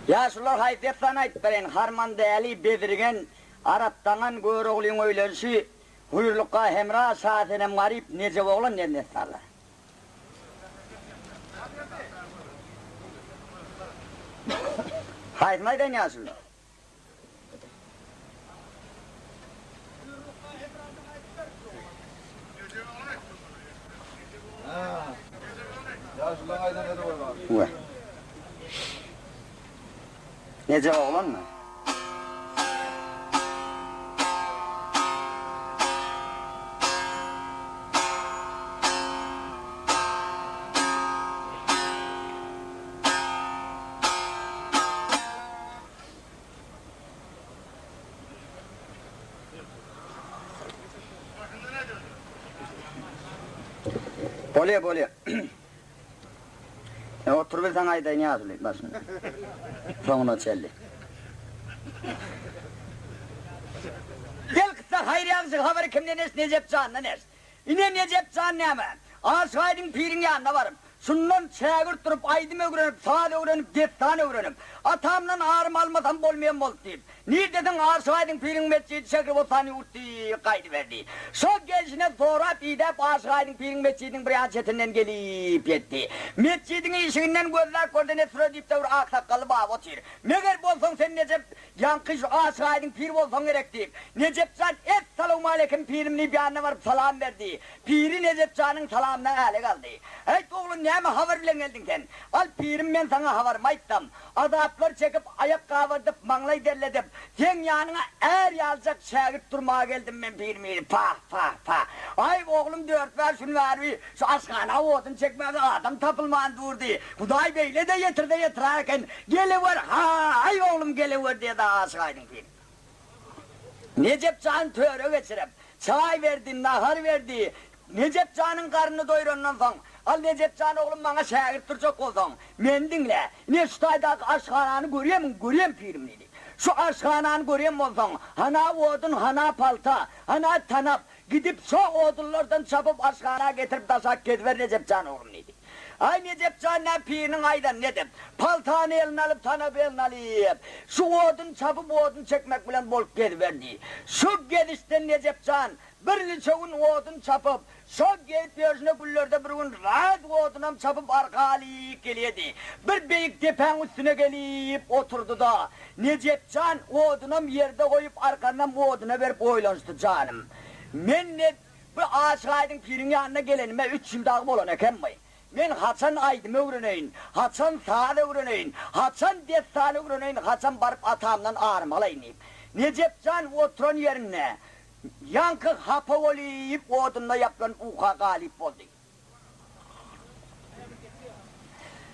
Ýaşulular haýsy dessany aýdyp bereýin, Harmandäli, Bezirgen, Arapdaňan, Göroglyň öýlenişi, Hüýrlukga, Hemra, Şasenem Garyp, Nejeboglan diýen dessanlar. Haýsyny aýdaýyn ýaşuly? Nejep oglanmy? Bolýa, bolýa. Sen oturybilseň aýdaýyn ýaşuly başyny. Soňuna çenli. Gel kyssa haýyr ýagşy habary kimden eşit Nejep jandan eşit. Ine Nejep jan näme? Aşyk Aýdyň piriň ýanyna baryp, şundan şägirt durup aýdym öwrenip, saz öwrenip, dessan öwrenip, atamdan arym almasam bolmaýan boldy diýip, Nirdesiň Aşyk Aýdyň piriň metjidi Şähribossany ýurt diýip gaýdyberdi. Şol gelşine sorap-idäp Aşyk Aýdyň piriň metjidiniň bir ýan çetinden gelip ýetdi. Metjidiň işiginden gözläp görse Nesre diýip-de bir ak sakgally baba otyr. Meger bolsaň sen Nejep ýaňky şu Aşyk Aýdyň pir bolsaň gerek diýip, Nejep jan Essalawmaleýkim pirim diýip ýanyna baryp salam berdi. Piri Nejep janyň salamyna älik aldy. Aýt oglum näme habar bilen geldiň sen? Al pirim men saňa habarymy aýtsam. Azaplar çekip, aýak gabardyp, maňlaý derledip, seň ýanyňa är ýaljak şägirt durmaga geldim men pirmiri, pah, pah, pah. Aý, oglum dört-bäş gün bäri şu aşhana odun çekmäge adam tapylman durdy. Hudaý beýle-de ýetirse ýetirer eken. Gelewer, ha-aý, oglum, gelewer, diýdi Aşyk Aýdyň pir. Nejep jany töre geçirip, çaý berdi, nahar berdi. Nejep janyň garnyny doýrandan soň, Al, Nejep jan oglum, maňa şägirt durjak bolsaň, meni diňle. Ine, şu taýdaky aşhanany görýämiň, görýän pirim diýdi. Şu aşhanany görýän bolsaň, hana odun, hana palta, hana tanap, gidip şo odunlardan çapyp aşhana getirip daşak geziber Nejep jan oglum diýdi. Aý, Nejep jan nä piriniň aýdanyny edip, paltany eline alyp, tanapy eline alyp, şu odun çapyp, odun çekmek bilen bolup geziberdi. Şu gezişden Nejep jan birniçe gün odun çapyp, şol gezip ýörşüne günlerde bir gün raz odunam çapyp arka alyp gelýedi. Bir beýik depäň üstüne gelip oturdy-da, Nejep jan odunam ýerde goýup, arkanam oduna berip oýlanyşdy, Janym, men ne Bu Aşyk Aýdyň piriň ýanyna gelenime üç ýyl dagy bolan ekenmi? Men haçan aýdym öwreneýin, haçan saz öwreneýin, haçan dessan öwreneýin, haçan baryp atamdan arymy alaýyn diýip, Nejep jan oturan ýerinde ýaňky hapa bolyp odunda ýaplanyp uka galyp boldy.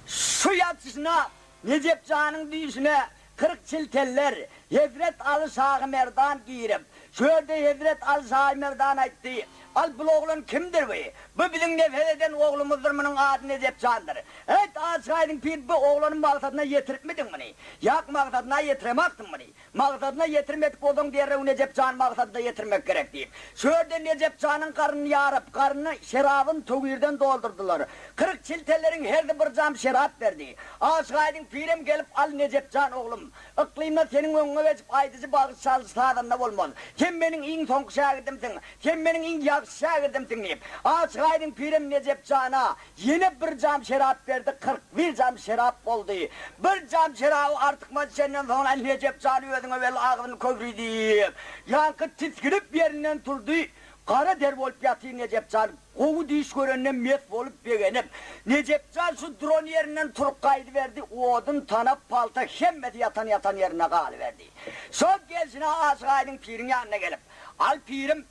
Şu ýatyşyna Nejep janyň düýşüne 40 çilteller, Hezret Aly Şahymerdan girip, şu ýerde Hezret Aly Şahymerdan aýtdy, Al, bul oglan kimdir bi? Bu biziň nefes eden oglumyzdyr, munuň ady Nejep jandyr. Äýt, Aşyk Aýdyň pir, bu oglany maksadyna ýetiripmidiň muny? Ýak, maksadyna ýetiremaksyň muny. Maksadyna ýetirmedik bolsaň derrew Nejep jany maksadyna ýetirmek gerek diýip, şu ýerde Nejep janyň garnyny ýaryp, garnyny şerabyn töwirden doldurdylar. 40 çilteleriň hersi bir jam şerap berdi. Aşyk Aýdyň pirem gelip al Nejep jan oglum, yklymda seniň öňüňe geçip aýdyjy bagşy çaljy sazanda bolmaz. Sen meniň iň soňky şägirdimsiň, sen meniň iň ýagşy şägirdimsiň diýip, Aşyk Aýdyň pirem Nejep jana Ýene bir jam şerap berdi, 41 jam şerap boldy. Bir jam şeraby artykmaç içenden soňra Nejep jan özüňe bel agzyny köwrüdip, ýaňky tisginip ýerinden turdy. Gara der bolup ýatyr Nejep jan, gowy düýş görende mes bolup begenip. Nejep jan şu duran ýerinden turup gaýdyberdi, odun, tanap, palta hemmesi ýatan-ýatan ýerinde galyberdi. Şol gelşine Aşyk Aýdyň piriň ýanyna gelip, Al pirim,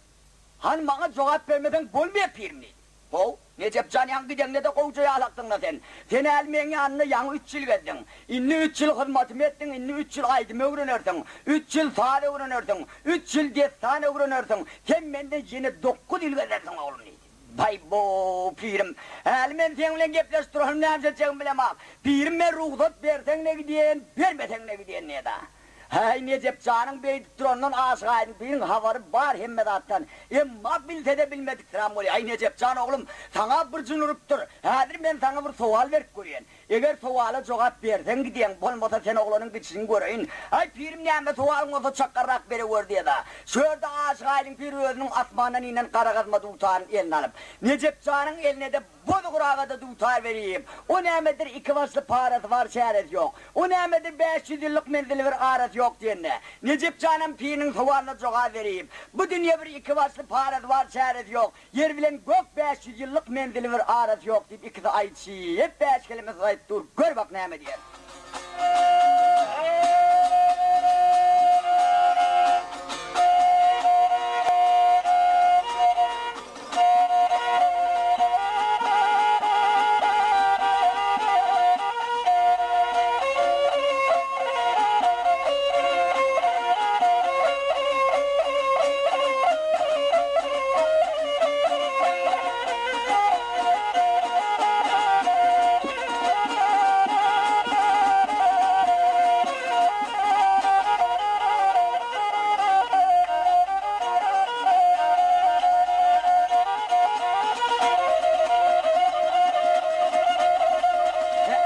hany maňa jogap bermeseň bolmaýar pirim diýdi. How, Nejep jan ýaňy gideňde-de gowja ýalakdyň-la sen. Sen häli meň ýanymda ýaňy üç ýyl gezdiň. Indi üç ýyl hyzmatymy etdiň, indi üç ýyl aýdym öwrenersiň, üç ýyl saz öwrenersiň, üç ýyl dessan öwrenersiň. Sen menden ýene dokuz ýyl gezersiň, oglum, diýdi. Baý-bo, pirim, häli men seň bilen gepleşip duranym näme etjegimi bilemok. Pirim, men rugsat berseň-de gidýän, bermeseň-de gidýän, diýdi. Häý, Nejep janyň beýdip durandan Aşyk Aýdyň piriň habary bar hemme zatdan. Emma bilse-de bilmediksiräm bolýar. Aý, Nejep jan oglum, saňa bir jyn urupdyr. Häzir men saňa bir sowal berip görýän. Eger sowala jogap berseň gidýäň, bolmasa sen oglanyň gidişini göreýin. Aý, pirim näme sowalyň bolsa çakgarrak berewer diýeda. Şu ýerde Aşyk Aýdyň pir özüniň asmandan inen gara gazma dutaryny eline alyp, Nejep janyň eline-de boz gurabada dutar berip, O nämedir iki başly parasy bar çäresi ýok. O nämedir 500 ýyllyk menzili bir arasy ýok diýende, Nejep janam piriniň sowalyna jogap berip, Bu dünýe bir iki başly parasy bar çäresi ýok. Ýer bilen gök 500 ýyllyk menzili bir arasy ýok diýip ikisi aýdyşyp bäş keleme söz aýdyp dur, gör bak näme diýer.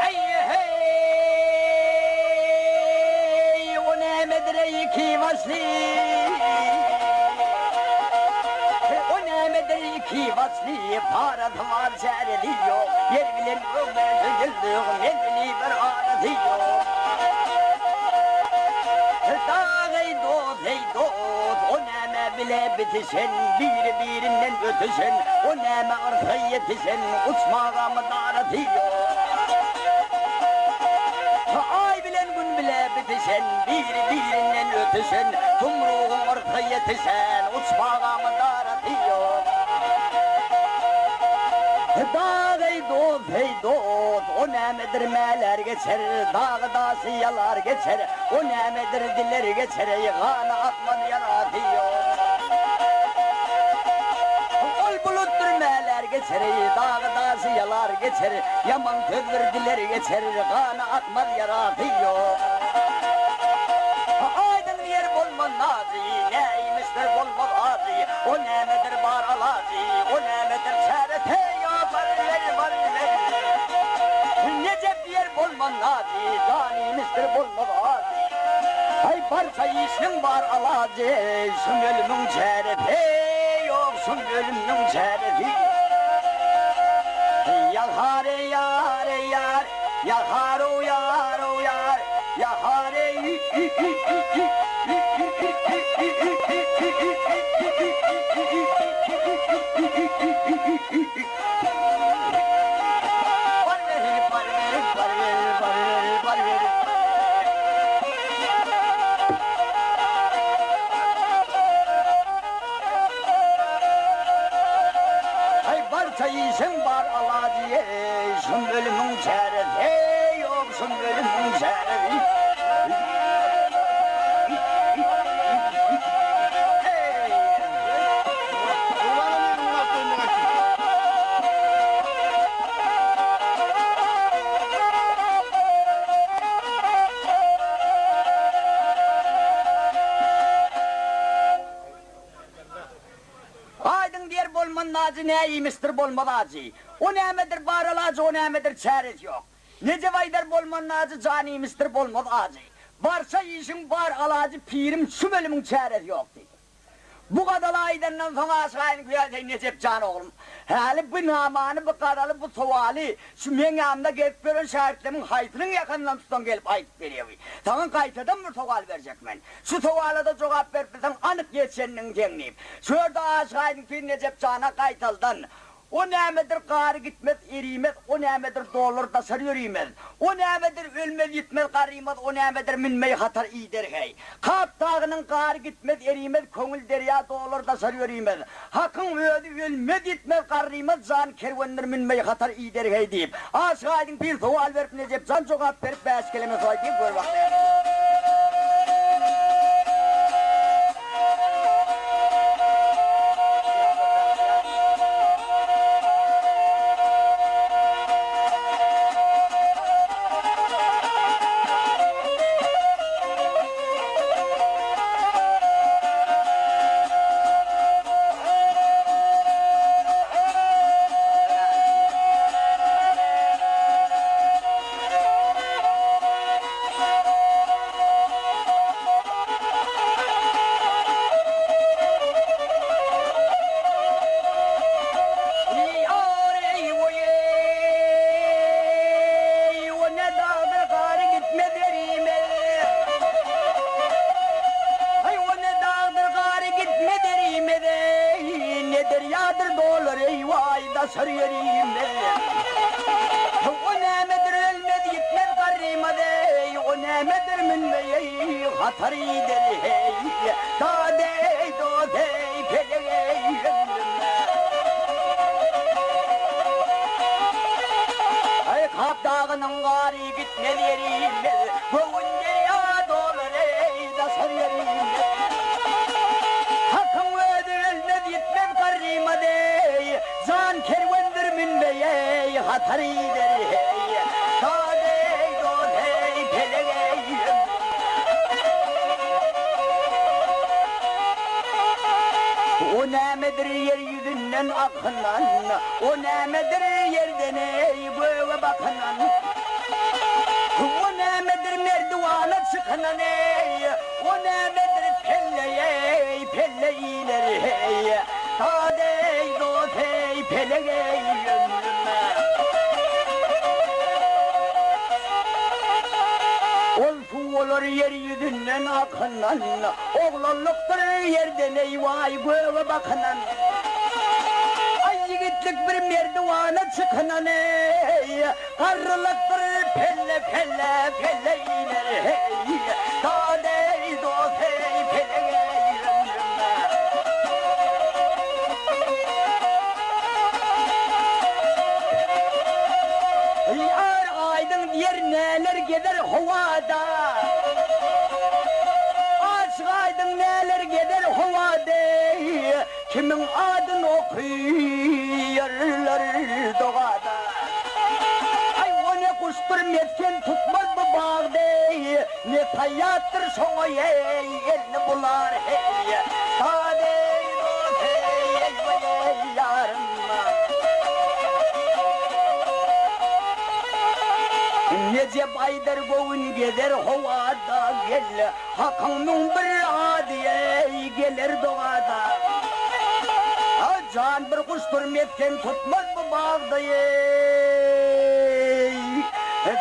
Eý, heý, o nämedir-eý ikibaşly? O nämedir ikibaşly, parasy bar, çäresi ýok, Ýer bilen gök bäşi ýyldyz, menzili bir arasy ýok. Dag eý dost, eý dost, o näme bile bitişen, Biri-birinden ötüşen, o näme yrsa ýetişen, Uçmaga mydarasy ýok. Aý bilen Gün bile bitişen, Biri-birinden ötüşen, Sumrugyň yrsa ýetişen, Uçmaga mydarasy ýok. Dag eý dost, eý dost, o nämedir mäler geçer, Dagy daşy ýalar geçer, o nämedir diler geçer, Eý, gany akmaz ýarasy ýok. Ol bulutdyr mäler geçer, eý, dagy daşy ýalar geçer, Ýaman sözdür diler geçer, gany akmaz ýarasy ýok. Aýdyň ýer bolmaz nazy, näimişdir bolmaz azy, O nämedir bar alajy, o nämedir çäresi, Ýa bar ber, bar ber. Nejep ýer bolmaz nazy, jan imişdir bolmaz azy. Aý barça işiň bar alajy, şum ölümiň çäresi, Ýok şum ölümiň çäresi. Ýahar eý ýar eý ýar, ýahar-ow ýar-ow ýar, ýahar eý. Bar ber, bar ber, bar ber, bar ber, bar ber. Aý barça işiň bar alajy eý, şum ölümiň çäresi ýok, şum ölümiň çäresi. Aýdyň diýer bolman najy nä iýmişdir bolmaz ajy. O nämedir bar alajy o nämedir çäresi ýok. Nejep aýdar bolman najy jan iýmişdir bolmaz ajy. Barça işiň bar alajy pirim şu bölümiň çäresi ýok diýdi. Bu gazaly aýdandan soň Aşyk Aýdyň Nejep jan oglum, häli bu namany, bu gazaly, bu sowaly şu meň ýanymda gezip ýören şägirtlerimiň haýsynyň ýakanyndan tutsaň gelip aýdyp berýewi. Saňa gaýtadan bir sowal berjek men. Şu sowala-da jogap berip bilseň anyk ýetişendigiň seň diýip. Şu ýerde Aşyk Aýdyň pir Nejep jana gaýtaldan, O nämedir gary gitmez, erimez, O nämedir dolar daşary ýörimez. O nämedir ölmez, ýitmez, garymaz, O nämedir münmeý hatar iýder heý. Kap dagynyň gary gitmez, erimez, Köňül derýa dolar daşary ýörimez. Hakyň özi ölmez, ýitmez, garrymaz, Jan kerwendir münmeý hatar iýder heý diýip, Aşyk Aýdyň pir sowal berip, Nejep jan jogap berip, bäş keleme soý diýip, gör bak näme diýip. nämedir münmeýeý hatar ider heý Dadeý dodeý pelegeý ömrüm. Aý Kap dagynyň gary gitmez erimez Göwün derýa dolar eý daşar erimez Hakyň özi ölmez ýitmez garrymaz eý Jan kerwendir münmeýeý hatar ider heý Dadeý dodeý pelegeý ömrüm. O nämedir ýer ýüzünden akynan, O nämedir ýerden eý göge bakynan. O nämedir merdiwana çykynan eý, O nämedir pelle eý, pelle iner heý. Dad eý, dost eý, pelek eý ömrüm. Ol suw bolar ýer ýüzünden akynan, Oglanlykdyr ýerden eý-waý göge bakynan. Aý ýigitlik bir merdiwana çykynan eý, Garrylykdyr pelle-pelle pelle iner heý. Dad eý, dost eý, pelek eý ömrüm. Ýar aýdyň diýer näler gezer howada. Aşyk aýdyň näler gezer howada. Kimiň adyn okyarlar dogada. Aý o ne guşdur mesgen tutmaz bu bagda. Ne saýatdyr şoňa eý elini bular heý. Dad eý dost eý eý eý ýarym. Nejep aýdar göwün gezer howada gel Hakyň 1001 ady eý geler dogada. A jan bir guşdur mesgen tutmaz bu bagda eý.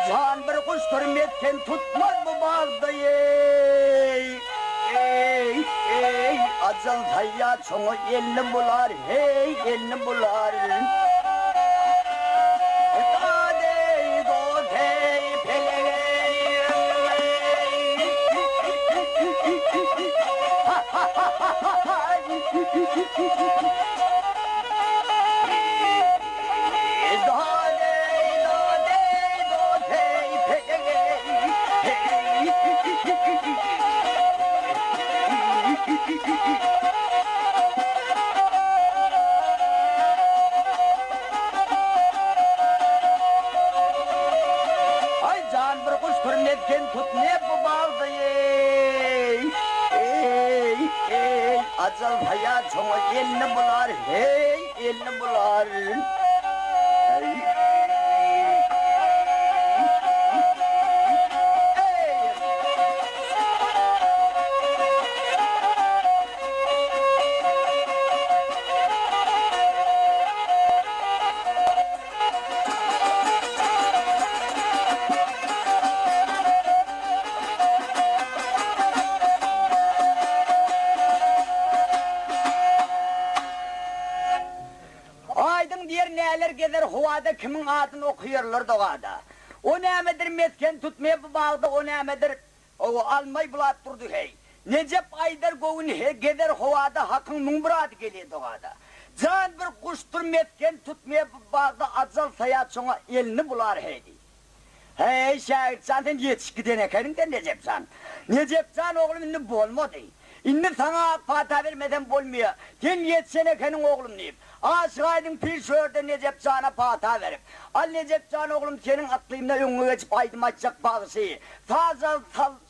Jan bir guşdur mesgen tutmaz bu bagda eý. Eý, eý, ajal saýýar şoňa elini bular, heý, elini bular. Dad eý, dost eý, pelek eý, Dad eý, dad eý, dost eý, pelek eý, Aý jan bir guşdur mesgen tut ne bu bagda eý, eý, eý, Ajal saýar şoňa elini bular heý, elini bular. Aýdyň diýer näler gezer howada kimiň adyny okaýarlar dogada. O nämedir mesgen tutmaýa bu bagda o nämedir Owo almaý bulap durdy heý. Nejep aýdar göwün he gezer howada hakyň 1001 ady gelýä dogada. Jan bir guşdur mesgen tutmaýa bu bagda ajal saýat şoňa elini bular heý diý. Heý şägirt jan sen ýetişip giden ekeniň sen Nejep jan. Nejep jan oglum indi bolmady. Indi saňa ak pata bermesem bolmaýa. Sen ýetişen ekeniň oglum diýip. Aşyk Aýdyň pir şu ýerde Nejep jana pata berip, Al Nejep jan oglum seniň yklymda öňüňe geçip aýdym aýtjak bagşy, saz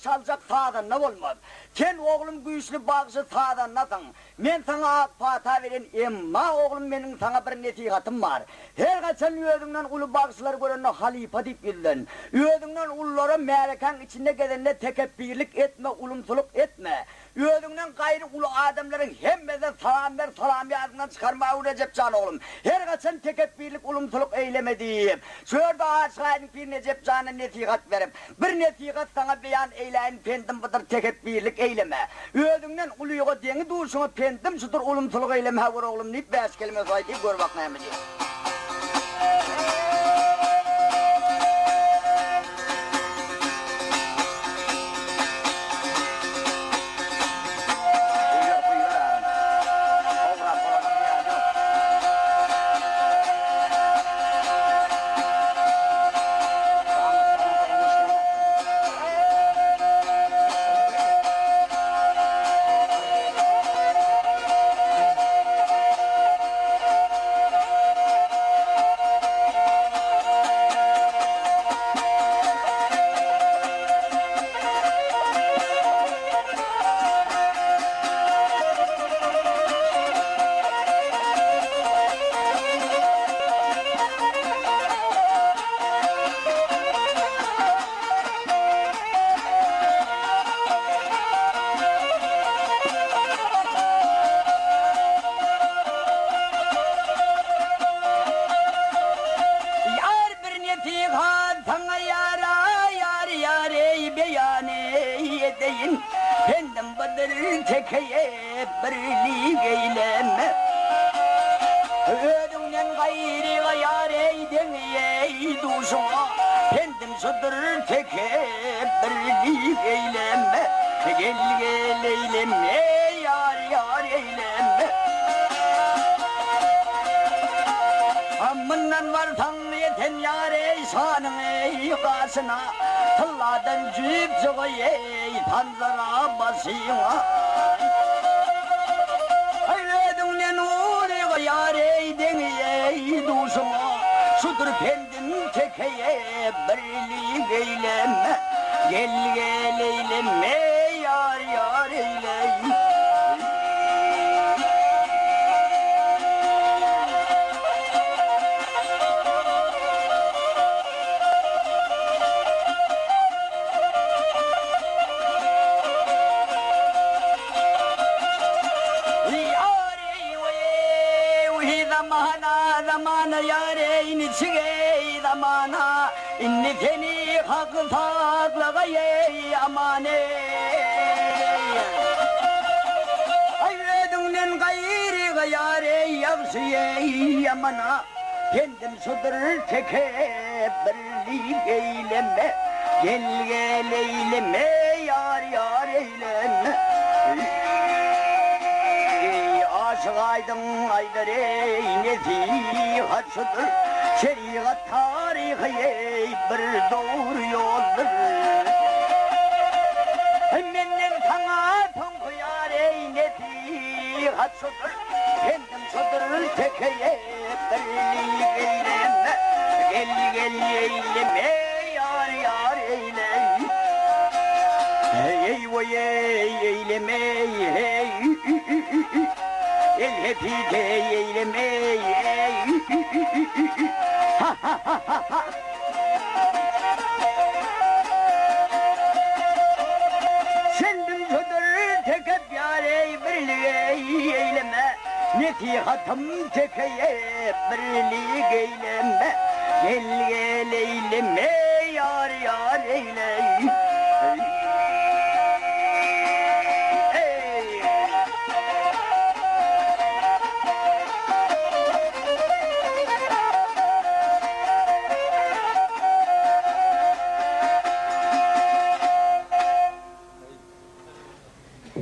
çaljak sazanda bolmaz. Sen oglum güýçli bagşy sazandasyň. Men saňa ak pata beren emma oglum meniň saňa bir nesihatym bar. Her haçan özüňden uly bagşylary görende halypa diýip ýüzlen. Özüňden ululara märekäň içinde gezende tekepbirlik etme ulumsylyk etme. Özüňden gaýry uly adamlaryň hemmesine salam ber, salamy ýadyňdan çykarma aw Rejep jan oglum. Her haçan tekepbirlik, ulumsylyk eýleme diýip, şu ýerde Aşyk Aýdyň pir Nejep jana nesihat berip, Bir nesihat saňa beýan eýläýin pendim budur tekepbirlik eýleme. Özüňden ulyga deňi-duşuňa pendim şudur ulumsylyk eýleme hä gör oglum diýip bäş kelime söz aýdyp gör bak näme diýip. welin, Pendim budur tekeye birlik eýleme. Özüňden gaýryga ýar eýdeň eý duşuňa, Pendim şudur tekepbirlik eýleme. Gel gel eýleme ýar ýar eýleme. Mundan barsaň ýeten ýar eý şanyň eý gaşyna, Tylladan jüp jogaý eý sanjara başyňa. Özüňden ulyga ýar eý deňi eý duşuňa, Şudur pendim tekeýe birlik eýleme, Gel gel eýleme ýar ýar eýleý. Zamana, zamana ýar eý, niçik eý, zamana, Indi seni Hak saklagaý eý, aman eý. Aý özüňden gaýryga ýar eý, ýagşy eý, ýamana, Pendim şudur tekepbirlik eýleme, Gel gel eýleme, ýar ýar eýleme. Eý, aşyk aýdyň aýdar eý, nesihat şudur, Şerigat taryhy eý, bir dogry ýoldur. Menden saňa soňky ýar eý, nesihat şudur, Pendim şudur tekeýe birlik eýleme, Gel gel eýleme, ýar ýar eýleý. Eý woý eý eýleme eý El hepide eýleme eý Ha ha ha ha ha. Sendim şudur tekep ýar eý birlik eý eýleme Nesihatym tekeýe birlik eýleme Gel gel eýleme ýar ýar eýleý.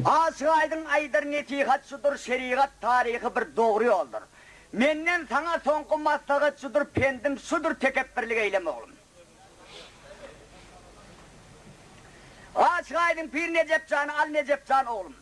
Aşyk Aýdyň aýdar nesihat şudur, Şerigat taryhy bir dogry ýoldur. Menden saňa soňky maslahat şudur, Pendim şudur tekepbirlik eýleme oglum. Aşyk Aýdyň pir Nejep jany al Nejep jan oglum.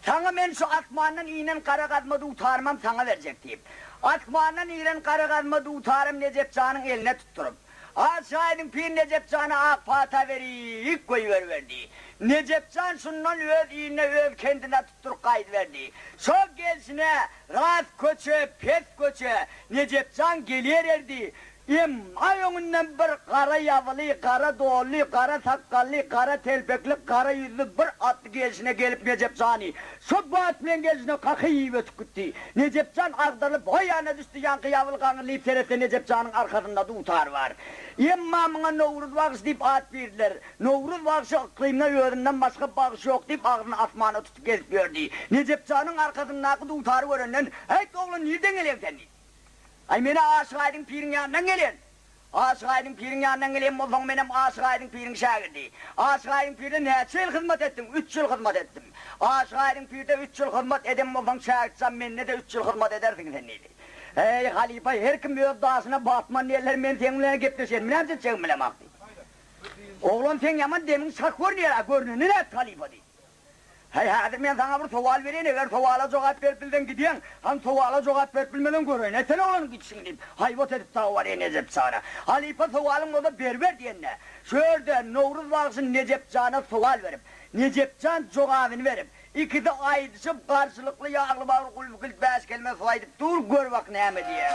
Saňa men şu asmandan inen gara gazma dutarymam saňa berjek diýip, asmandan iren gara gazma dutarym Nejep janyň eline tutduryp, Aşyk Aýdyň pir Nejep jana ak pata berip goýberiberdi. Nejep jan şundan öz iline, öz kendine tutduryp gaýdyberdi. Şo gelşine ras köçe, pes köçe Nejep jan gelýererdi. Emma öňünden bir gara ýabyly, gara donly, gara sakgally, gara telpekli, gara ýüzli bir atly gelşine gelip Nejep jany şo bat bilen gelşine kakyp ötüp gitdi. Nejep jan agdarylyp o ýana düşdi, ýaňky ýabyly gaňrylyp seretse Nejep janyň arkasynda dutar bar. Emma muňa Nowruz bagşy diýip at berdiler. Nowruz bagşy yklymda özünden başga bagşy ýok diýip agzyny asmana tutup gezip ýördi. Nejep janyň arkasyndaky dutary görenden, Häýt oglan nirden gelýäň sen diýdi. Aý menä Aşyk Aýdyň piriň ýanyndan gelen. Aşyk Aýdyň piriň ýanyndan gelen bolsaň menem Aşyk Aýdyň piriň şägirdi. Aşyk Aýdyň pirde näçe ýyl hyzmat etdiň? Üç ýyl hyzmat etdim. Aşyk Aýdyň pirde üç ýyl hyzmat eden bolsaň şägirtjan mende-de üç ýyl hyzmat edersiň sen diýdi. Eý halypa her kim öz daşyna batman diýerler men seň bilen gepleşenimi näme etjegimi bilemok diýdi. Oglan seň ýaman demiň çak görünýär-ä görneni nätdi halypa diýdi. Häý, häzir men saňa bir sowal bereýin, eger sowala jogap berip bilseň gidýäň, hany sowala jogap berip bilmeseň göreýin, sen oglanyň gidişiňi diýip, haýbat edip dagy barýar Nejep jana. Halypa sowalyň bolsa beriber diýende, şu ýerde Nowruz bagşy Nejep jana sowal berip, Nejep jan jogabyny berip, ikisi aýdyşyp, garşylykly ýagly-bagry gulby-kilt bäş kelme söz aýdyp dur, gör bak näme diýýär.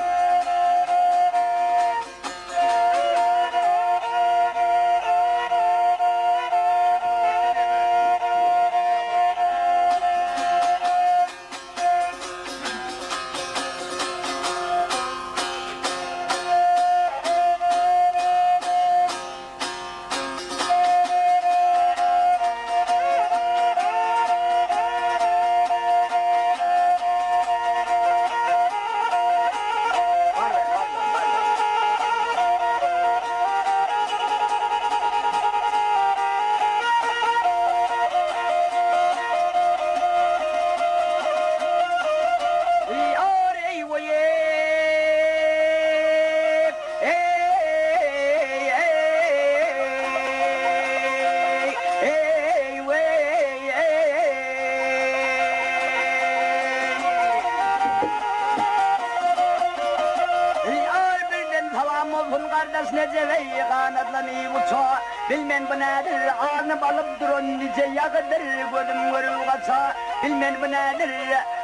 Ganatlaryny uça, bilmen bu nädir, Alnyp alyp duran nije ýagydyr, Gözüm görüp gaça, bilmen bu nädir,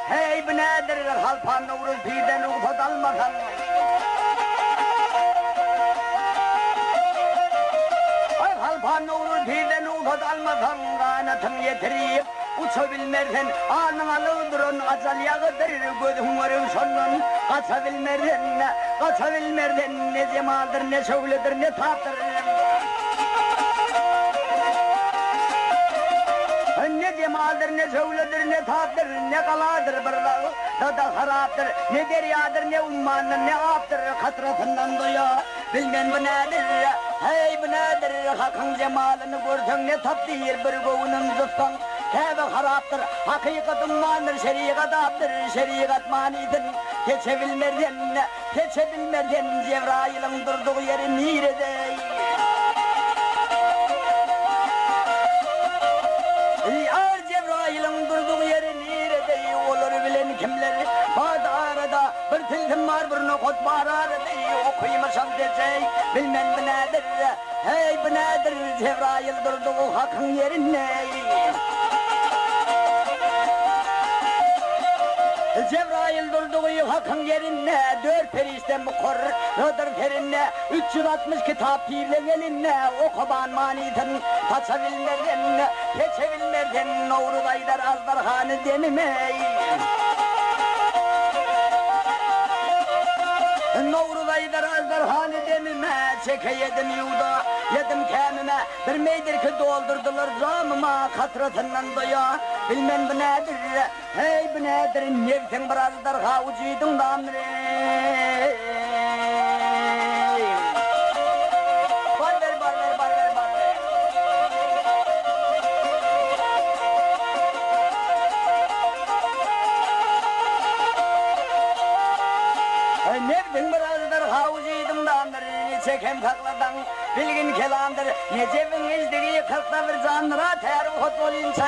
Heý, bu nädir, Halpan Nowruz pirden rugsat almasaň. Aý, Halpan Nowruz pirden rugsat almasaň, Ganatyň ýetirip, uça bilmersen, Alnyň alyp duran ajal ýagydyr, Gözüň görüp şondan gaça bilmersen, Gaça bilmersen, ne jemaldyr, ne şöwledir, ne tapdyr. Ne jemaldyr, ne şöwledir, ne tapdyr, ne galadyr bir da-da harapdyr, ne derýadyr, ne ummandyr, ne apdyr, katrasyndan doýa bilmen bu nädir, heý, bu nädir, Hakyň jemalyny görseň ne tap diýr, bir göwnüň tutsaň, Käbe harapdyr, hakykat ummandyr, şerigat apdyr, şerigat manysyn seçebilmersen, seçebilmersen, Jebraýylyň durdugy ýeri nirede? Ýar Jebraýylyň durdugy ýeri nirede? Olary bilen kimler bar arada? Bir tilsim bar, bir nokat bar arada, Okymyşam deseý, bilmen bu nädir? Heý, bu nädir? Jebraýyl durdugy Hakyň ýerinde. Jebraýyl durdugy Hakyň ýerinde, Dört perişde mukarradyr serinde, 360 kitap pirleň elinde, Okaman manysyn taça bilmerden, seçe bilmerden, Nowruz aýdar aždarhany demime. Nowruz aýdar aždarhany demime, Çekeýedim ýuwda, ýedim kämime, Bir meýdir ki doldurdylar jamyma, Katrasyndan doýa bilmen bu nädir, Heý, bu nädir, nebsiň bir aždarha ujydyň damdyr, eý. Bar ber, bar ber, bar ber, bar ber. Nebsiň bir aždarha ujydyň damdyr, Niçe kem saklasaň, bilgin kelamdyr, Nejebiň ejdigi kyrkda bir jandyr-a, Tä rugsat bolynça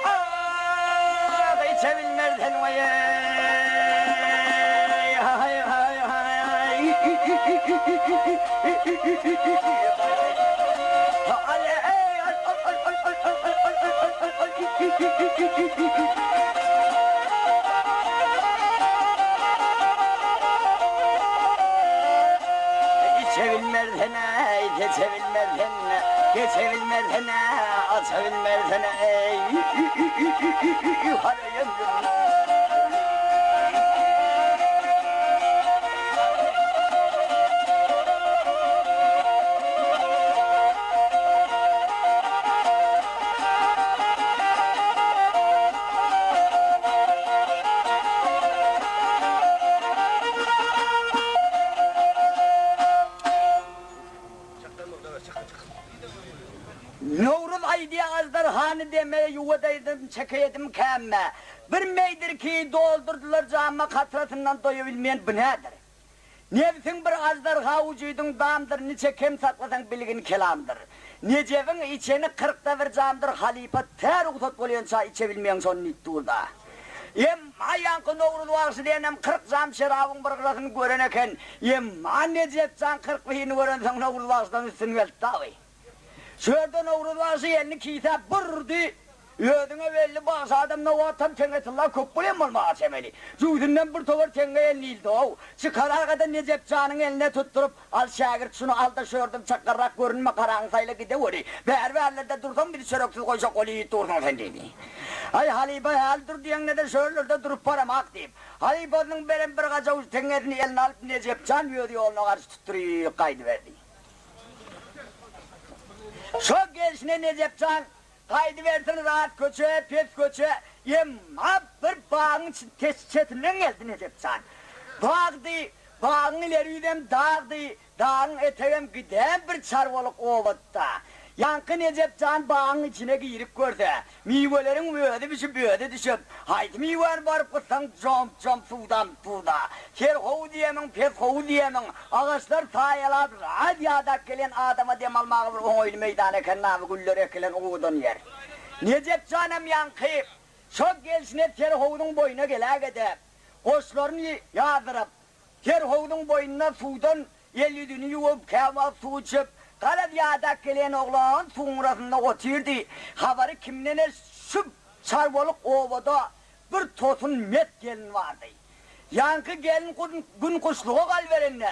ah, içe bilmersen waý-eý, haý-haý-haý. Içebilmersen-eý, seçebilmersen, geçebilmersen-ä, açabilmersen-eý, haraý ömrüm. Nowruz aýdýa aždarhany deme ýuwadaýdym çekeýedim kämme Bir meýdir ki doldurdylar jama katrasyndan doýa bilmeýän bu nädir? Nebsiň bir aždarha ujydyň damdyr niçe kem saklasaň bilgin kelamdyr. Nejebiň içeni kyrkda bir jamdyr halypa tä rugsat bolýança içe bilmeýäň şony diýip durda. Emma ýaňky Nowruz bagşy diýenem 40 jam şerabyň bir gyrasyny gören eken. Emma Nejep jan 40 birini görensoň Nowruz bagşydan üstün geldi dagy. Şu ýerde Nowruz bagşy elini kisä burdy. Özüňe belli bagşy adam nowatam teňňe tylla köp bolýan bolmaga çemeli. Jübüsinden bir towar teňňe eline ildi-ow. Çykaragada Nejep janyň eline tutduryp, Al şägirt, şuny al-da şördim çakgarrak görünme, garaňy saýla gideweri. Bäri-bärlerde dursaň bizi çöreksiz goýjak ol ýigit dursuň sen diýdi. Aý, halypa, häli dur diýeňde-de şörlerde durup baramak diýip, halypasynyň beren bir gajawuç teňňesini eline alyp Nejep jan öz ýoluna garşy tutduryp gaýdyberdi. Şo gelşine Nejep jan Gaýdybersin ras köçe, pes köçe, emma bir bagyň çetinden geldi Nejep jan. Bagdy, bagyň ileri ýüzem dagdy, dagyň etegem giden bir çarwalyk obada. Ýaňky Nejep jan bagyň içine girip görse, miweleriň özi bişip, özi düşüp, haýsy miwäni baryp gyssaň jomp-jomp suw damyp dur-da. Serhow diýemiň, peshow diýemiň, Agaçlar saýalap, rahat ýadap gelen adama dem almaga bir oňaýly meýdan eken naby güller ekilen owadan ýer. Nejep janam ýaňky şo gelşine serhowzuň boýuna geläge-de, goşlaryny ýazdyryp. Serhowzuň boýunda suwdan el-ýüzüni ýuwup, käwagt suw içip, garaz ýadap gelen oglan suwuň gyrasynda otyrdy. Habary kimden eşidip, çarwalyk obada bir tosun met gelin bardy. Ýaňky gelin gün guşluga galyberende,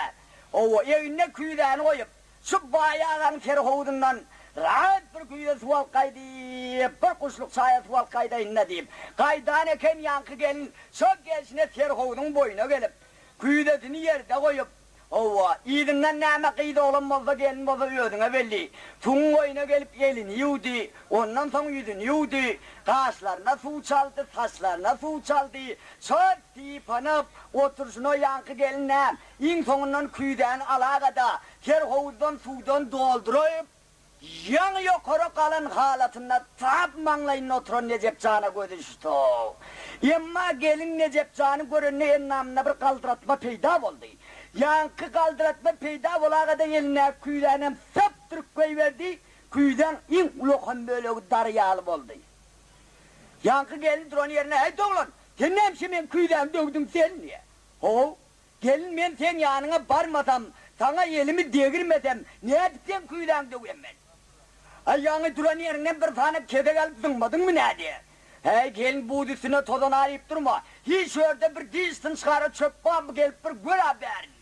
oba egnine küýzäni goýup, Şu baý agaň serhowuzyndan rahat bir küýze suw alyp gaýdyp, bir guşluk çaýa suw alyp gaýdaýyn-da diýip, gaýdan eken ýaňky gelin şo gelşine serhowzuň boýuna gelip, küýzesini ýerde goýup, Hawa, yzyndan näme gyz oglan bolsa, gelin bolsa özüňe belli. Suwuň boýuna gelip elini ýuwdy, ondan soň ýüzüni ýuwdy, gaşlaryna suw çaldy, saçlaryna suw çaldy, şo sypanyp oturyşyna ýaňky gelin näm, Iň soňundan küýzäni alaga-da, serhowuzdan suwdan dolduryp, ýaňy ýokary galan halatynda tap maňlaýynda oturan Nejep jana gözi düşdi. Emma gelin Nejep jany görende endamynda bir galdyratma peýda boldy. Ýaňky galdyratma peýda bolaga-da elindäki küýzänem sypdyryp goýberdi, küýzäň iň ulakan bölegi dary ýaly boldy. Ýaňky gelin duran ýerinde, Häýt oglan, sen näme üçin meň küýzämi döwdüň sen? diýýär. How, gelin men seň ýanyňa barmasam, saňa elimi degirmesem, nädip seň küýzäňi döwem men? Aý, ýaňy duran ýeriňden bir sany kesek alyp zyňmadyňmy nädýä? Häý, gelin buz üstüne tozan aýyp durma, hiç ýerde bir diş synçgara çöp barmy gelip bir gör-ä bärini.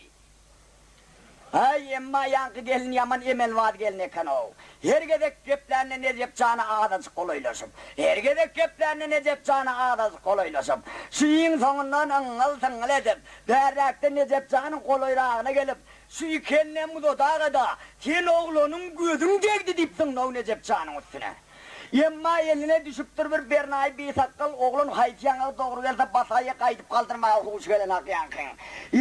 Aý, emma ýaňky gelin ýaman emelbaz gelin eken-ow. Her gezek geplände Nejep jana azajyk golaýlaşyp, her gezek geplände Nejep jana azajyk golaýlaşyp, şu iň soňundan yňňyl-syňňyl edip, bärräkde Nejep janyň golaýragyna gelip, şu iki elinem uzadaga-da, Sen oglanyň gözüň degdi diýip zyňdy-ow Nejep janyň üstüne. Emma eline düşüpdir bir bernaýy bisakgal oglan haýsy ýaňagy dogry gelse basaýa gaýdyp galdyrmaga huşy gelenak ýaňkyň.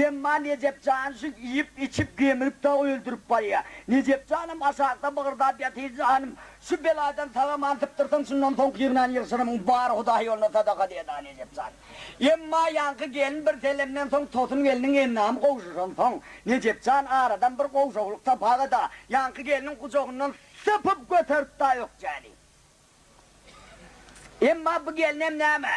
Emma Nejep jan şu iýip içip gemirip dagy öldürip barýa. Nejep janam aşakda bygyrdap ýatyr janym şu beladan sag aman sypdyrsaň şundan soňky ýygnan ýygşyrymyň bary hudaý ýoluna sadaka diýeda Nejep jan. Emma ýaňky gelin bir selemden soň tosun gelniň endamy gowşaşansoň Nejep jan aradan bir gowşaklyk tapaga-da ýaňky gelniň gujagyndan Sypyp göterip-da ökjäni. Emma bu gelnem näme,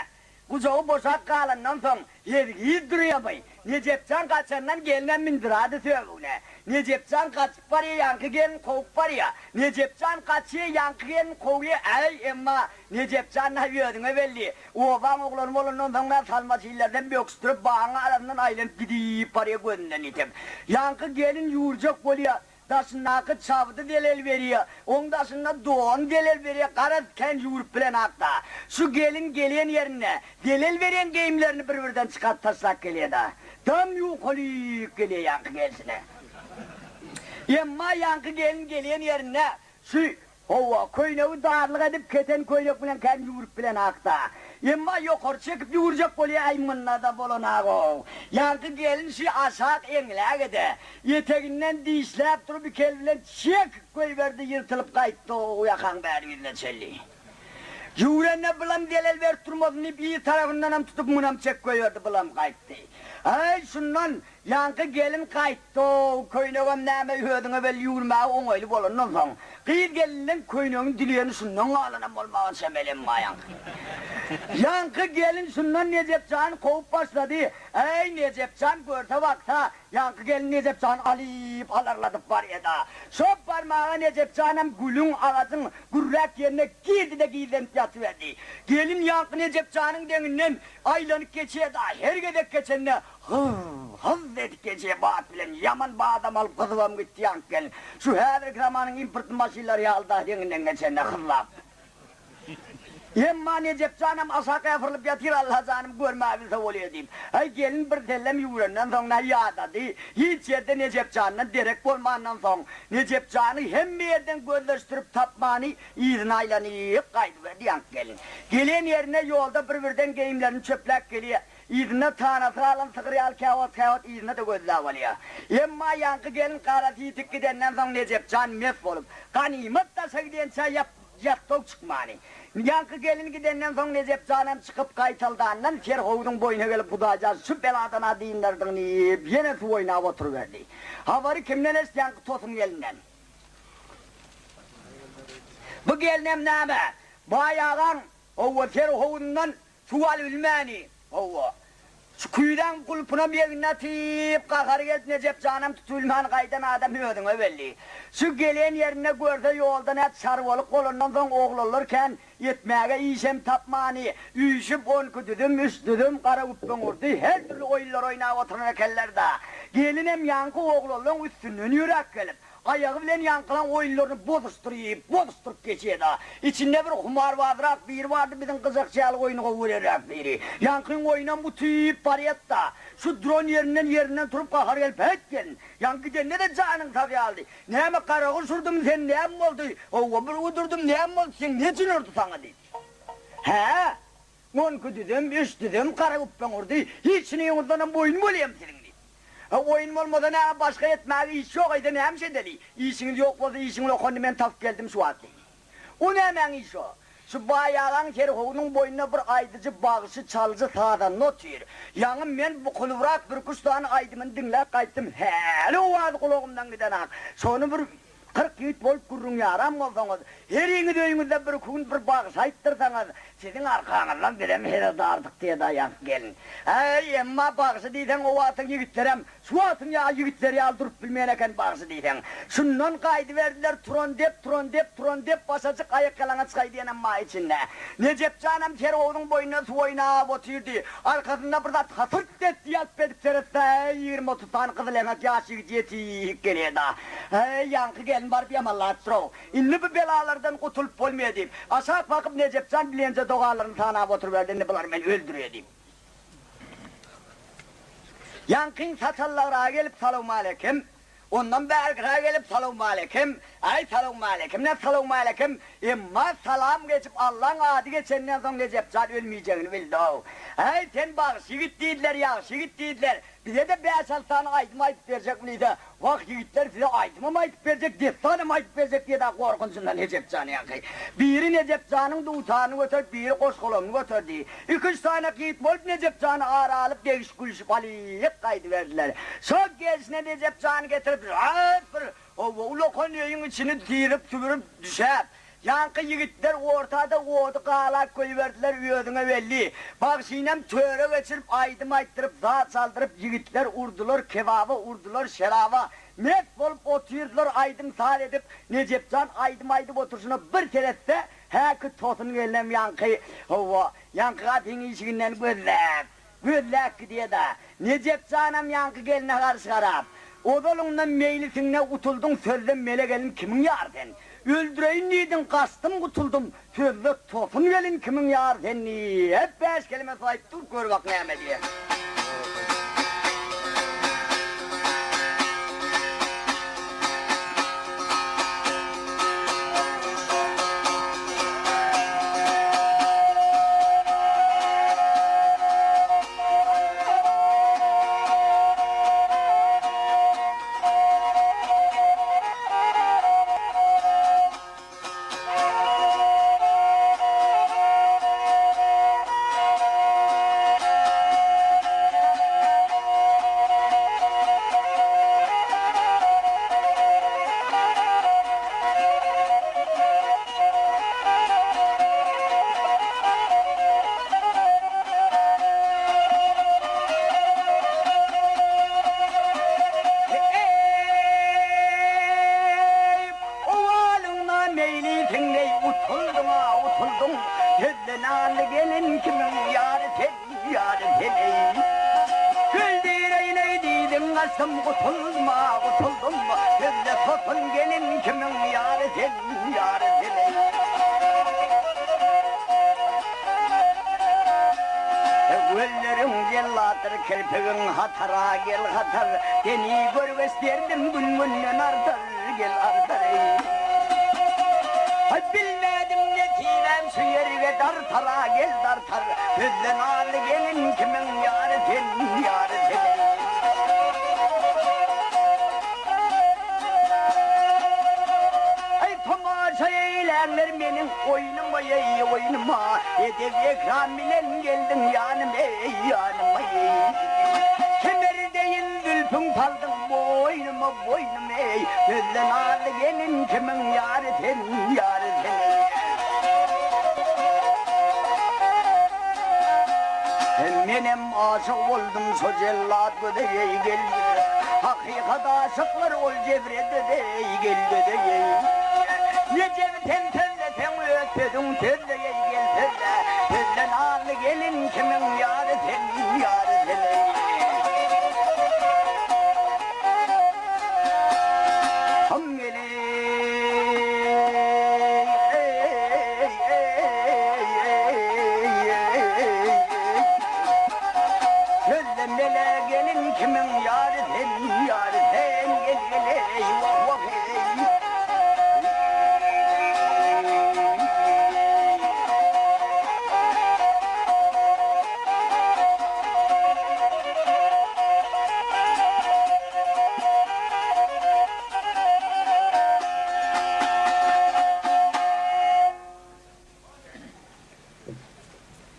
gujagy boşap galandan soň ýezgiz durýamy? Nejepjan gaçandan gelnem mündüradi söbügine. Nejepjan gaçyp barýa, ýaňky gelin kowup barýa. Nejepjan gaçýa, ýaňky gelin kowýa. Äý, emma Nejepjan-a özüňe belli. Obaň oglany bolandan soň-a salmaç illerden böküşdirip, bagyň arasyndan aýlanyp gidip barýa gözünden ýitip. Ýaňky gelin ýüwürjek bolýa. Daşyndaky çabdy zelel berýä, oň daşynda don zelel berýä, garaz kän ýüwrüp bilenakda. Şu gelin gelen ýerinde zelel berýän geýimlerini bir-birden çykaryp taşlap gelýä-da. Dam ýukalyk gelýä ýaňky gelsine. Emma ýaňky gelin gelen ýerinde şu Hawa, köýnegi darlyk edip kesen köýnek bilen kän ýüwrüp bilenakda. Emma ýokary çekip ýüwürjek bolýa, äý munda-da bolanagow. Ýaňky gelin şi aşak eňläge-de, eteginden dişläp durup iki el bilen çekip goýberdi, ýyrtylyp gaýtdy-ow ýakaň bäri ýüzüne çenli. Ýüwrende bulam zelel berip durmasyn diýip yz tarapyndanam tutup munam çek goýberdi, bulam gaýtdy. Äý şundan Ýaňky gelin gaýtdy-ow, köýnegem näme özüňe belli ýüwürmäge oňaýly bolandan soň, gyz gelinleň köýnegini dilýeni şundan galanam bolmaga çemeli emma ýaňky Ýaňky gelin şundan Nejep jany kowup başlady, Äý, Nejep jan görse baksa, ýaňky gelin Nejep jany alyp alarladyp barýada. Şo barmaga Nejep janam gülüň, agajyň gürräk ýerine girdi-de gizlenip ýatyberdi. Gelin ýaňky Nejep janyň deňinden aýlanyp geçýärdi, her gezek geçende Hyz, hyz edip gije bat bilen ýaman badam alyp gyzybam gitdi ýaňky gelin. Şu häzirki zamanyň importny maşynlary ýaly-da deňinden geçende hyzlap. Emma Nejep janam aşak äfyrlyp ýatyr Alla janym görmäbilse bolýa diýip. Äý gelin bir sellem ýüwrenden soň nä ýadady. Hiç ýerde Nejep jandan derek bolmandan soň, Nejep jany hemme ýerden gözleşdirip tapmany yzyna aýlanyp gaýdyberdi ýaňky gelin. Gelen ýerine ýolda bir-birden geýimlerini çöpläp gelýä. Yzynda tanasy galan sygyr ýaly käwagt-käwagt yzyna-da gözläp alýar. Emma ýaňky gelin garasy ýitip gidenden soň Nejep jan mes bolup, ganymat daşa gidýänçä ýap-ýatdaw çykmany. Ýaňky gelin gidenden soň Nejep janam çykyp gaýtaldandan serhowzuň boýuna gelip Hudaýjan şu beladan-a dyndardyň diýip, ýene suw oýnap oturyberdi. Habary kimden eşit ýaňky tosun gelinden. Bu gelnem näme, baý agaň, hawa, serhowzundan Suw alybilmäni, hawa. Şu küýzäň gulpunam egnine atyp, gahary gelip Nejep janam tutulman gaýdan adam özüňe belli. Şu gelen ýerinde görse ýolda nä çarwalyk bolandan soň oglanlar kän etmäge işem tapmany, üýşüp onki düzüm, üç düzüm, gara güpbeň urdy, her dürli oýunlar oýnap oturan ekenler-da. Gelinem ýaňky oglanlaň üstünden ýöräp gelip, Aýagy bilen ýaňkylaň oýunlaryny bozuşdyryp, bozuşdyryp geçýär-de. Içinde bir humarbazrak biri bardy, biziň gyjakçy ýaly oýny gowy görerräk biri. Ýaňkyň oýnam utyp barýat-da. Şu duran ýerinden ýerinden turup gahary gelip, Häýt gelin, ýaňky gidende-de janyň sag ýalydy. Näme garaguş urdumy seni, näme boldy? Howwa, bir udurdym, näme boldy, seň ne jyn urdy saňa diýdi. Hä? Onki düzem, üç düzem gara güpbeň urdy, hiç şunyňyzdanam oýun bolýamy siziň diýip. Hä, oýun bolmasa näme, başga etmäge iş ýok, eýse näme iş edeli? Işiňiz ýok bolsa işiň lokanyny men tapyp geldim şu wagt diýdi. O nämäň işi o? Şu baý agaň serhowunyň boýunda bir aýdyjy, bagşy, çaljy, sazanda otyr. Ýaňy men bukulybrak birküç sany aýdymyny diňläp gaýtdym, häli owazy gulagymdan gidenak. Şony bir 40 ýigit bolup gürrüň ýaran bolsaňyz, heriňiz öýüňizde birki gün bir bagşy aýtdyrsaňyz, siziň arkaňyzdan bizem hezil dardyk diýdi aýak gelin. Äý, emma bagşy diýseň o wagtyň ýigitlerem şu wagtyň ýa ýigitleri ýaly durup bilmeýän eken bagşy diýseň. Şundan gaýdyberdiler turan dep, turan dep, turan dep başajyk aýakýalaňaç gaýdýanam maý içinde. Nejepjanam serowuzyň boýunda suw oýnap otyrdy. Arkasynda bir zat hasyrt etdi ýalp edip seretse, 20-30 sany gyzyleňek ýaş ýigit ýetik gelýär-da. Heý, ýaňky gelin baryp ýamanlapdyr-ow. Indi bu belalardan gutulyp bolmaýar diýip, aşak bakyp Nejepjan bilenje dogalaryny sanap oturyberdi, indi bulary men öldürýä diýip. Ýaňkyň saçallagra gelip salowmaleýkim, ondan bärkiräge gelip salowmaleýkim, äý salowmaleýkim ne salowmaleýkim, emma salam geçip Allaň ady geçenden soň Nejepjan ölmejegini bildi-ow. Äý, sen bagşy ýigit diýdiler, ýagşy ýigit diýdiler, Bize-de bäş-alty sany aýdym aýdyp berjekmi diýse, Wah, ýigitler, size aýdymam aýdyp berjek, dessanam aýdyp berjek diýdi-ä gorkunjyndan Nejep jan ýaňky. Biri Nejep janyň dutaryny göterip, biri goş-golamyny göterdi. Iki-üç sany ýigit bolup Nejep jany ara alyp, degişip-gülşüp alyp gaýdyberdiler. Şo gelşine Nejep jany getirip, rahat bir Hawa, ulakan öýüň içini syryp-süpürip düşäp, ýaňky ýigitler ortada ody galap goýberdiler, özüňe belli. Bagşynam töre geçirip, aýdym aýtdyryp, zat çaldyryp, ýigitler urdular kebaba, urdular şeraba, mes bolup otyrdylar, aýdym-saz edip, Nejepjan aýdym aýdyp oturyşyna bir seretse, häki tosun gelnem ýaňky, hawa, ýaňky gapyň işiginden gözläp, Gözläp gidýä-da. Nejep janam ýaňky gelne garşy garap, Ozalyňdan meýlisiňde utuldyň sözde mele gelin kimiň ýary sen? Öldüreýin diýdiň, gaçdym gutuldym, sözde tosun gelin kimiň ýary sen diýip, bäş keleme söz aýdyp dur, gör bak näme diýer. Eý, owalyňda meýlisiň eý, utuldyň-a, utuldyň, Sözde nanly gelin kimiň ýary sen, ýary sen eý. Öldüreýin-eý diýdiň, gaçdym, gutuldym-a, gutuldym, Sözde tosun gelin kimiň ýary sen, ýary sen eý. Gözleriň jellatdyr, kirpigiň hatara, gel hatar, Seni görgeç derdim gün-günden artar, gel artar eý. Bilmedim nesibäm şu ýerge dartara, gel dartar, Sözde nazly gelin kimiň ýary sen, ýary sen eý. Eý tomaşa eýlänler meniň oýnuma eý oýnuma, Edep-ekram bilen geldiň ýanym eý ýanyma eý. Kemer deýin zülpüň saldyň boýnuma boýnuma eý, Sözde nazly gelin kimiň ýary sen ýary sen eý. Menem. aşyk boldum şo jellat göze eý gel Hakykat aşyklar ol jebre döze eý gel döze eý Nejebi sen sözleseň öz sözüň sözle eý gel sözle Sözle nazly gelin kimiň ýary sen ýary sen eý. Hym gelin. Sözle mele gelin kimiň ýary sen, ýary sen, gel gel eý, wah wah eý.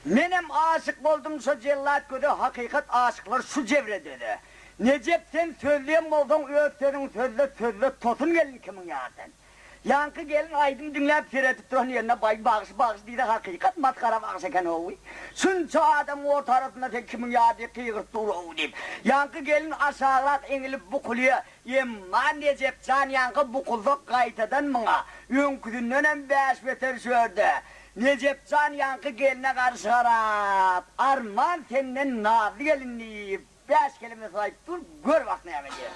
Menem aşyk boldum şo jellat göze hakykat aşyklar şu jebre döze. Nejep sen sözleýän bolsaň öz sözüňi sözle sözle tosun gelin kimiň ýary sen. Ýaňky gelin aýdym diňläp seredip duran ýerinde baý bagşy bagşy diýse hakykat masgara bagşy eken how. Şunça adamyň orta arasynda sen kimiň ýary diýip gygyryp dur how diýip. Ýaňky gelin aşagrak eňilip bukulýa. Emma Nejep jan ýaňky bukulsak gaýtadan muňa öňküsindenem bäş beter şörde. Nejep jan ýaňky gelne garşy garap, Arman senden nazly gelin diýip, bäş keleme söz aýdyp dur, gör bak näme diýer.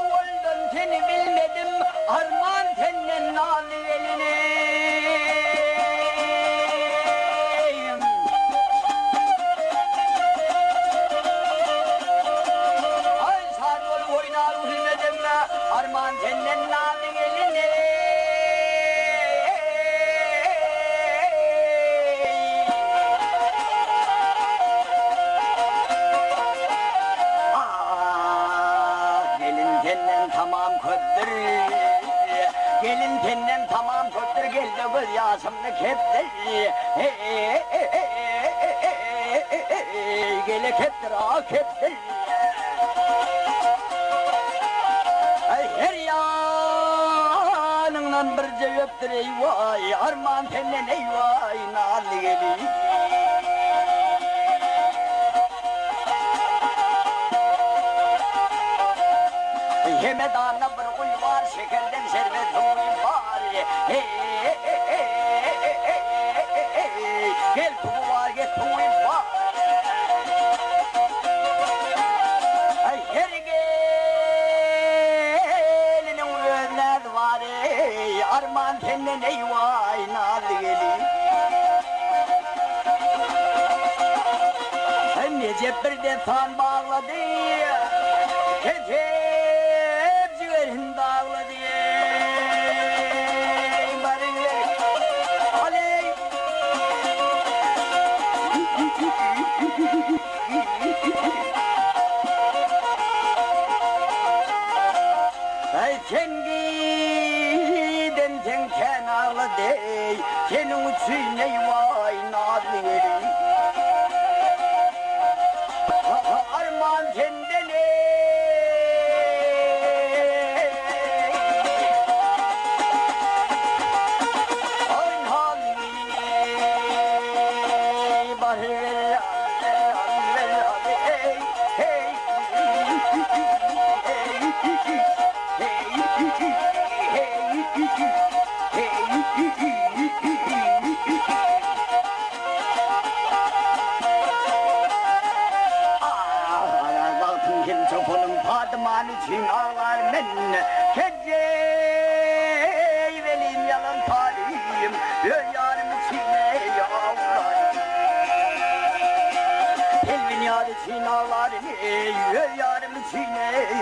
Owaldan seni bilmedim, arman senden nazly gelinim. Aý saz bolup oýnar bilmedim, arman senden nazly gelinim. Ah, gelin senden tamam köpdür, Gelin senden tamam köpdür, Gel-de göz ýaşymny kepdir, Hey, gele kepdir, ah kepdir. Ay her ýanyňdan birje öpdür, eý waý, Arman senden eý waý, nazly gelin. Hemedanda bir guýy bar, şekerden şerbet suwy bar. Hey, gel suwy bar, gel suwy bar. Ay her geliniň öz näzi bar, eý, arman senden eý waý, nazly gelin. Nejep bir dessan baglady, Kesip jigerin daglady, eý, baryň-eý, aleý. Aý, sen gidenseň kän aglady-eý, Seniň üçin eý waý, nazly gelin. Arman senden eý. Aý, nazly gelin eý, baryber, eý, eý. Öz ýary üçin aglaryn eý, öz ýarym üçin eý,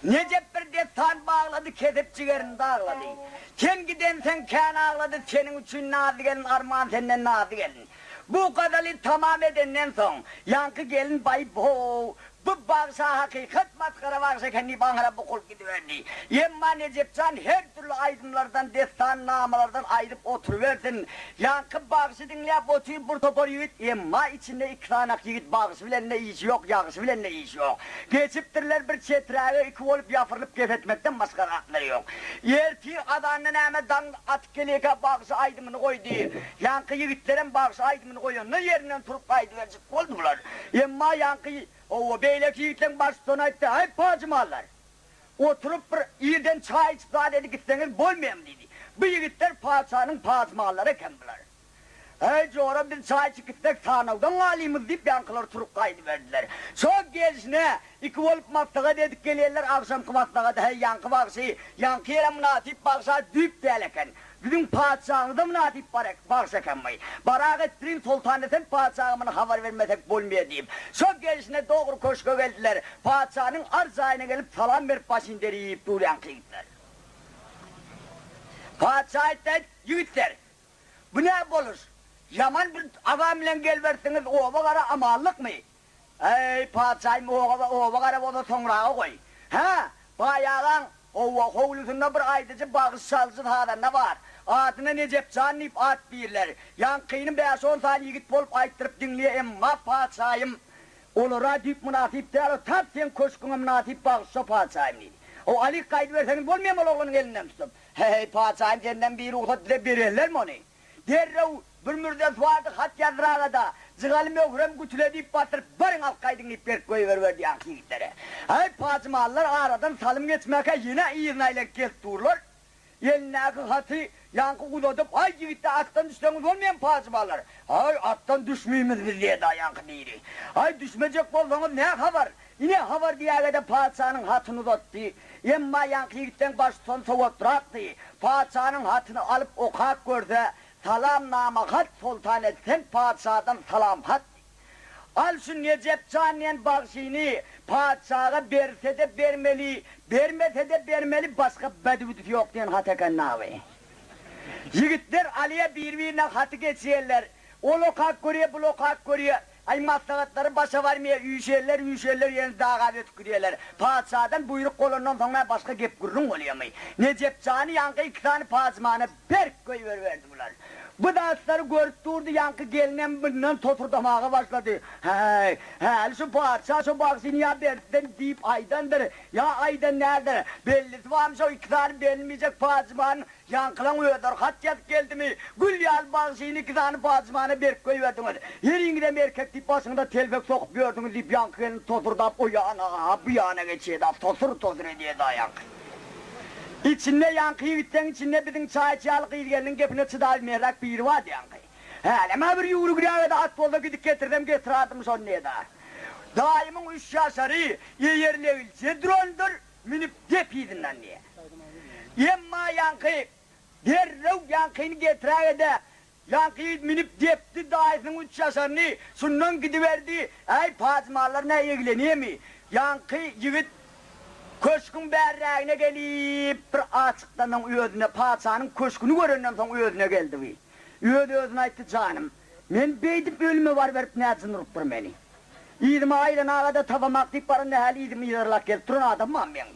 Nejep bir dessan baglady, kesip jigerini daglady. Sen gidenseň kän aglady, seniň üçin nazly gelin arman senden nazly gelin. Bu gazaly tamam edenden soň, ýaňky gelin baý how, Bu bagşa hakykat masgara bagş eken diýip aňyra bukulyp gidiberdi. Emma Nejepjan her dürli aýdymlardan, dessan namalardan aýdyp oturybersin. Ýaňky bagşy diňläp otyr bir topar ýigit, emma içinde iki sanak ýigit bagşy bilen-de işi ýok, ýagşy bilen-de işi ýok. Geçipdirler bir çeträge iki bolup ýapyrylyp gep etmekden başga zatlary ýok. Ertir azanda näme daň atyp gelýärkä bagşy aýdymyny goýdy. Ýaňky ýigitlerem bagşy aýdymyny goýanda ýerinden turup gaýdyberjek Boldy bular. Emma ýaňky, hawa, beýleki ýigitleň baştutany aýtdy, Aý, pajymallar! Oturyp bir irden çaý içip zat edip gitseňiz bolmaýamy diýdi. Bu ýigitler patyşanyň pajymallary eken bular. Äý, jora, biz çaý içip gitsek sanawdan galymyz diýip, ýaňkylar turup gaýdyberdiler. Şo gelşine iki bolup maslahat edip gelýärler, agşamky maslahata, häý, ýaňky bagşy, ýaňky ýere mynasyp bagşa düýp däl eken. Biziň patyşamyza mynasyp bagş ekenmi? Barak etdirin Soltanesen patyşaga muny habar bermesek bolmaýar diýip, şo gelşine dogry köşge geldiler. Patyşanyň ar jaýyna gelip salam berip başyny derip dur ýaňky ýigitler. Patyşa aýtdy, Ýigitler, bu nä boluş? Ýaman bir agam bilen gelibersiňiz, oba gara amanlykmy? Eý, patyşaýym, oba, oba gara bolsa soňraga goý. Hä, baý agaň, howwa, howlusynda bir aýdyjy, bagyş çaljy sazanda bar. Adyna Nejepjan diýip at biýrler. Ýaňkyny bäş-on sany ýigit bolup aýtdyryp diňleýä, emma, patyşaýym, olara düýp mynasyp däl, o tap seň köşgüňe mynasyp bagyş şo, patyşaýym, diýdi. Ho, alyk gaýdyberseňiz bolmaýamy ol oglanyň elinden tutup? He-heý, patyşaýym, senden birugsat bize bererlermi ony? Derrew bir mürzesi bardy, hat ýazdyraga-da, jygaly möhürem gütüle diýip basyryp, baryň alyp gaýdyň diýip berip goýberiberdi ýaňky ýigitlere. Häý, pajymallar aradan salym geçmäkä ýene yzyna aýlanyp gelip durlar. Elindäki haty ýaňky uzadyp, Aý, ýigitler, atdan düşseňiz bolmaýamy, pajymallar? Aý, atdan düşmeýmiz biz diýdi ýaňky biri. Aý, düşmejek bolsaňyz nä habar? Ine, habar diýäge-de patyşanyň hatyny uzatdy. Emma ýaňky ýigitleň baştutany sowatrakdy. Patyşanyň hatyny alyp okap görse, Salam-nama hat, Soltan Esen patyşadan salam hat. Al şu Nejep jan diýen bagşyny patyşaga berse-de bermeli, bermese-de bermeli, başga bädüwdüsi ýok diýen hat eken naby. Ýigitler alýa bir-birine haty geçýärler. Ol okap görýär, bul okap görýär. Aý, maslahatlary başa barmaýar, üýşerler, üýşerler, ýene dagap ötüp gidýärler. Patyşadan buýruk bolandan soň nä başga gep-gürrüň bolýarmy? Nejep jany ýaňky iki sany pajymana berk goýberiberdi bular. Bu zatlary görüp durdy, ýaňky gelnem mundan tosurdamaga başlady. Häý, häli şu patyşa şo bagşyny ýa bersin diýip aýdandyr, ýa aýdan däldir. Bellisi barmy şo iki sany berilmejek pajymanyň Ýaňkylaň özleri hat ýazyp geldimi? Gül ýaly bagşyny iki sany pajymana berip goýberdiňiz. Heriňizem erkek diýip başyňyza telpek sokup ýördüňiz diýip ýaňky gelin tosurdap o ýana, bu ýana geçýedi-a, tosur-tosur edýedi-a ýaňky. Içinde ýaňky ýigitleň içinde biziň çaýçy ýaly gyz-gelniň gepine çydabilmerräk biri bardy ýaňky. Hälem-ä bir ýüwrügräge-de at bolsa gidip getirsem getiradym şony diýedi-a. Daýymyň üç ýaşary eýerlegilje durandyr. Münüp dep yzyndan diýýär. Emma ýaňky derrew ýaňkyny getiräge-de, ýaňky ýigit münüp depdi daýysynyň üç ýaşaryny, şundan gidiberdi. Äý, pajymallar nä eglenýemi? Ýaňky ýigit köşgüň bärrägine gelip, bir açykdan soň özüne, patyşanyň köşgüni görenden soň özüne geldi bi. Öz-özüne aýtdy, Janym, men beýdip ölüme baryberip nä jyn urupdyr meni? Yzyma aýlanaga-da tabamak diýip baranda häli yzymy yzarlap gelip duran adamam meň.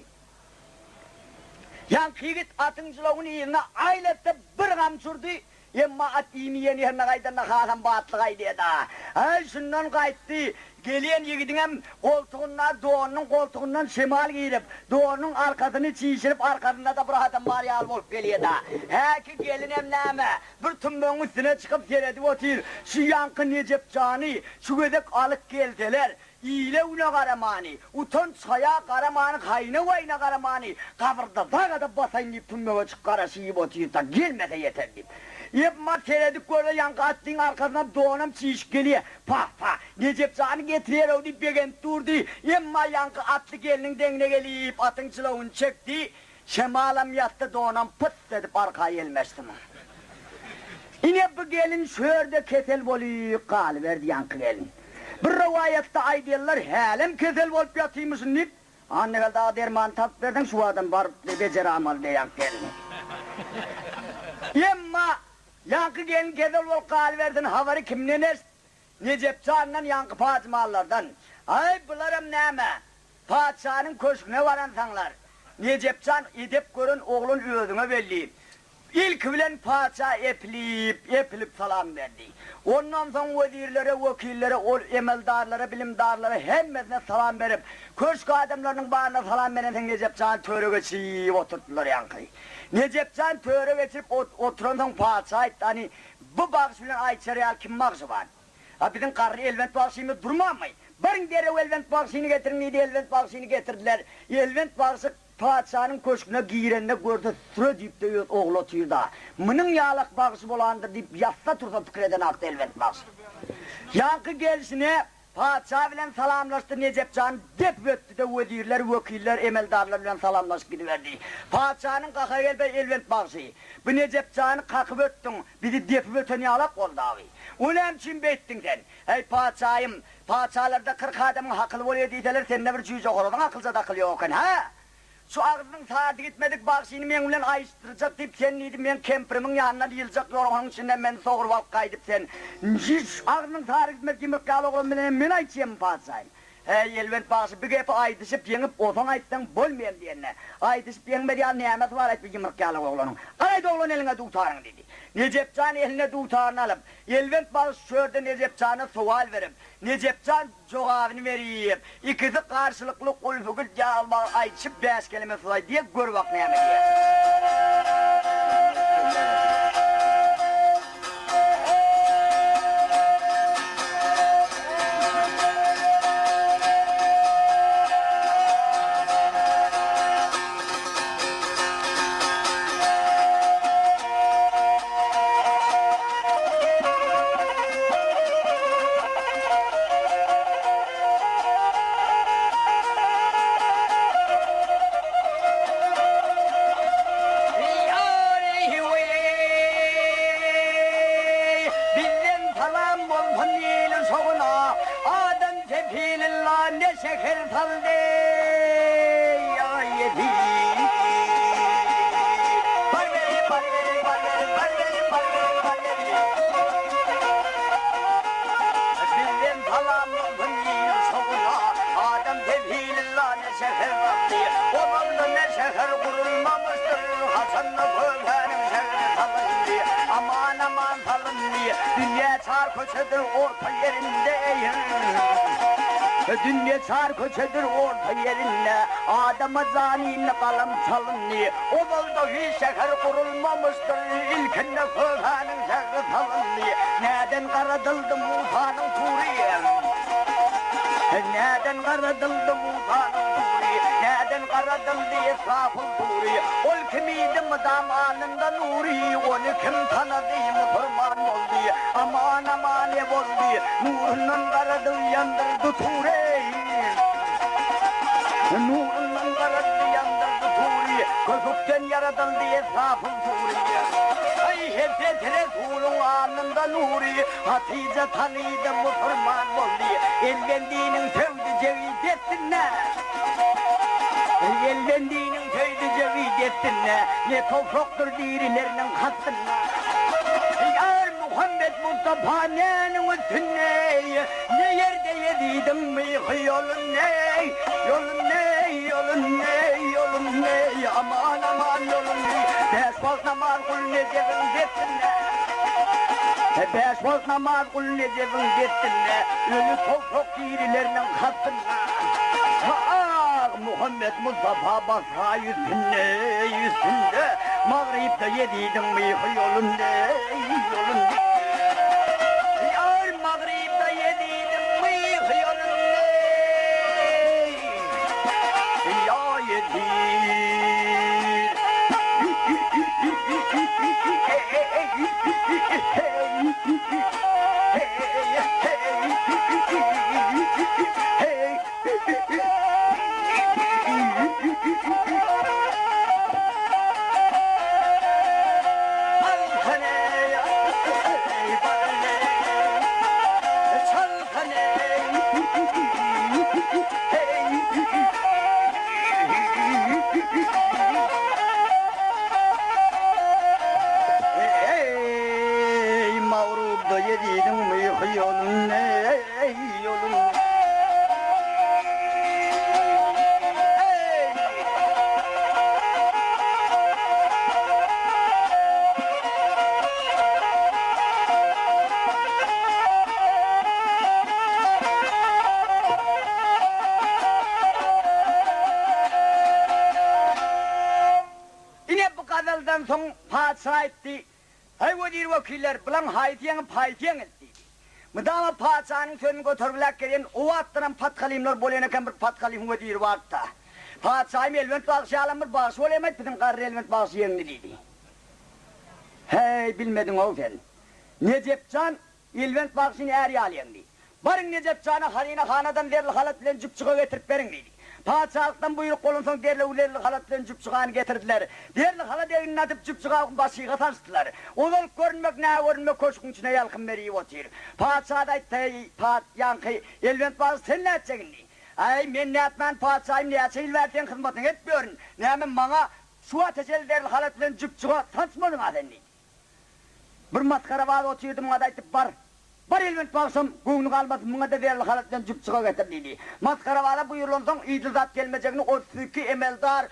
Ýaňky ýigit atyň jylawyny yzyna aýlatdy, bir gamçy urdy. Emma at iým iýen ýerine gaýdanda hasam batly gaýdýa-da. Aý, şundan gaýtdy. Gelýän ýigidiňem goltugynda donunyň goltugyndan şemal girip, donunyň arkasyny çişirip, arkasynda-da bir adam bar ýaly bolup gelýä-da. Häki gelinem näme, bir tümmegiň üstüne çykyp seredip otyr. Şu ýaňky Nejep jany şu gezek alyp gelseler, Ile-güne garamany, utanç-haýa garamany, haýna-waýna garamany, gabyrda daga-da basaýyn diýip tümmege çyk garaşyp otyrda, gelmese ýeter diýip. Emma seredip görse ýaňky atlyň arkasyndan donam çişik gelýä. Pah-pah, Nejep jany getirýär-ow diýip begenip durdy. Emma ýaňky atly gelniň deňine gelip, atyň çylawyny çekdi. Şemalam ýatdy, donam pyt edip arka ýelmeşdi. Ine bu gelin şu ýerde kesel bolyp galyberdi ýaňky gelin. Bir rowaýatda aýdýarlar hälem kesel bolup ýatymyşyn diýip, Annageldi aga dermany tapyp berseň şu adam baryp bejeramaly diýýär ýaňky gelini. Emma ýaňky gelin kesel bolup galybersin habary kimden eşit? Nejep jandan ýaňky pajymallardan. Aý bularam näme? Patyşanyň köşgüne baransaňlar, Nejep jan edep gören oglan özüňe belli. Ilki bilen patyşa epilip, epilip salam berdi. Ondan soň wezirlere, wekillere, ol emeldarlara, bilimdarlara hemmesine salam berip, köşk adamlarynyň baryna salam berensoň Nejep jany töre geçirip oturtdylar ýaňky. Nejep jan töre geçirip oturansoň patyşa aýtdy, Hany, bu bagşy bilen aýtşar ýaly kim bagşy bar? A biziň garry Elbent bagşymyz durmanmy? Baryň derrew Elbent bagşyny getiriň diýdi, Elbent bagşyny getirdiler. Elbent bagşy patyşanyň köşgüne girende görse süre düýpde öz ogly otyr-da. Munuň ýalak bagşy bolandyr diýip ýatsa-tursa pikir edenakdy Elbent bagşy. Ýaňky gelşine patyşa bilen salamlaşdy, Nejep jan depip ötdi-de wezirler, wekiller, emeldarlar bilen salamlaşyp gidiberdi. Patyşanyň gahary gelip, Eý, Elbent bagşy, bu Nejep jany kakyp ötdüň, bizi depip öten ýalak boldy abi. O näme üçin beýtdiň sen? Äý, patyşaýym, patyşalarda 40 adamyň hakyly bolýar diýseler, sende bir jüýje horazyň akylja-da akyly ýok eken, hä? Şu agzynyň sady gitmedik bagşyny meň bilen aýyşdyrjak diýip, sen diýdi, meň kempirimiň ýanyndan ýyljak ýorganyň içinden meni sogrup alyp gaýdyp sen. Hiç agzynyň sary gitmedik ýumruk ýaly oglan bilenem men aýtýarmy, patyşaýym? Häý, Elbent bagşy, bi gepi aýdyşyp ýeňip, osaň aýtsaň bolmaýam diýende, aýdyşyp ýeňmez ýaly nämesi bar aýt bi ýumruk ýaly oglanyň. Alaýda oglan eliňe dutaryňy diýdi. Nejep jan eline dutaryny alyp, Elbent bagşy şu ýerde Nejep jana sowal berip, Nejep jan jogabyny berip, ikisi garşylykly gulpy-gül ýaly aýdyşyp bäş keleme söz aýdýar, gör bak näme diýýär. Bizden salam bolsun ýyly şowuna, Adam kefililla ne şeker saldy, Bizden salam bolsun ýyly şowuna, Adam kefililla ne şäher saldy, Ozalda ne şäher gurulmamyşdyr, Haçanda köpäniň şäheri salyndy, Aman aman salyndy, Dünýä çar köçedir orta ýerinde Dünýe çar köçedir orta ýerinde, Adama janyny galam çalyndy, Ozalda hiç şäher gurulmamyşdyr, Ilkinde köpäniň şähri salyndy, Näden garadyldy Musanyň tury? Näden garadyldy Musanyň tury? Näden garadyldy Esrafyl sury? Ol kim idi mydam alnynda nury? Ony kim tanady, musurman boldy? Aman, aman e boldy, Nurundan garadyldy ýandyrdy tury. Nurundan garadyldy ýandyrdy tury. Köpükden ýaradyldy Esrafyl sury. Aý, Hezreti Resulyň alnynda nury. Hatyja tanydy, musurman boldy. Elbendiniň söwdüjegi dessine. Elbendiniň söwdüjegi dessine. Ne toprakdyr dirileriniň kastynda. Ýar Muhammet Mustapa näniň üstünde, Ne ýerde Ýezidiň myhy ýolunda, Ýolunda, ýolunda, ýolunda, Aman, aman ýolunda. Bäş wagt namaz kul Nejebiň destinde. Bäş wagt namaz gul Nejebiň destinde, Öli towsak dirileriniň kastynda. Ah, Muhammet Mustafa basga üstünde, üstünde, Magrypda Ýezidiň myhy ýolunda, ýolunda. Ýar Magrypda Ýezidiň myhy ýolunda. Ýa Ýezid. Eý, Magrupda Ýezidiň myhy ýolun, eý, ýolun. Eý! Ine bu gazaldan soň patyşa aýtdy, Heý wezir-wekiller, bulaň haýsy ýeňip, haýsy ýeňildi? diýdi. Mydama patyşanyň sözüni götergiläp gelýän o wagtlaram pathalymlar bolýan eken bir pathalymyň weziri bardy-da. Patyşaýym Elbent bagşy ýalam bir bagşy bolaýmaýt, biziň garry Elbent bagşy ýeňdi diýdi. Häý, bilmediň-ow sen. Nejep jan Elbent bagşyny är ýaly ýeňdi. Baryň Nejep jana hazyna hanadan zerli halat bilen jübjüga getirip beriň diýdi. Patyşalykdan buýruk bolansoň derrew zerli halat bilen jübjügany getirdiler. Zerli halat egnine atyp jübjügawy başyga salşdylar. Ozalk görünmek nä görünmek köşgüň içine ýalkym berip otyr. Patyşa-da aýtdy, Eý, pat, ýaňky Elbent bagşy sen nätjek indi? Äý, men nätmän patyşaýym näçe ýyl bäri seň hyzmatyňy edip ýörün. Näme maňa şu ateşeli zerli halat bilen jübjüga sançmadyň-a sen diýdi. Bir masgarabaz otyrdy, muňa-da aýtdy, Bar, bar Elbent bagşam, göwni galmasyn, muňa-da zerli halat bilen jübjüga getir diýdi. Masgarabaza buýrulansoň, idil zat gelmejegini 32 emeldar,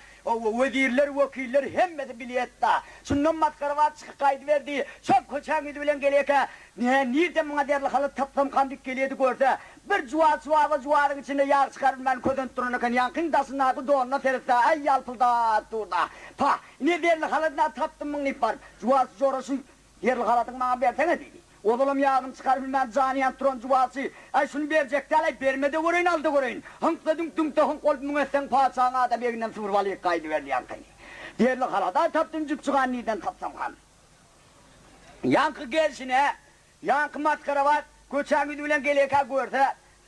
wezirler, wekiller hemmesi bilýet-da. Şundan masgarabaz çykyp gaýdyberdi. Şol köçäň ýüzi bilen gelýärkä, Nä, nirden muňa zerli halat tapsamkam diýip gelýärdi, görse, bir juwaz çuwaba juwazyň içinde ýag çykarylman kösenip duran eken, ýaňkyň daşyndaky donuna seretse, aý, ýalpyldap dur-da. Pah, Ine zerli haladyna tapdym muny diýip baryp, juwazçy jora şu zerli haladyňy maňa berseňe diýdi. Ozalam ýagyny çykaryp bilmän jany ýanyp duran juwazçy, Äý şuny berjek däl-äý, berme-de göreýin, al-da göreýin. Hyňk-da düňk-düňk-de hyňk bolup müň etseň patyşaň adamy eginden syryp alyp gaýdyberdi ýaňkyny. Zerli halad-a tapdym, jübjügany nirden tapsamkam. Ýaňky gelşine Ýaňky masgarabaz köçäň ýüzi bilen gelekä görse,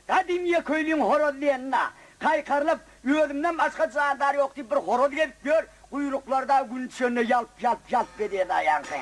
gadym ýeköýliň horaz diýenine kaýkarylyp, özümden başga jandar ýok diýip bir horaz gezip ýör, guýruklary-da gün düşende ýalp-ýalp-ýalp edýär-dä ýaňky.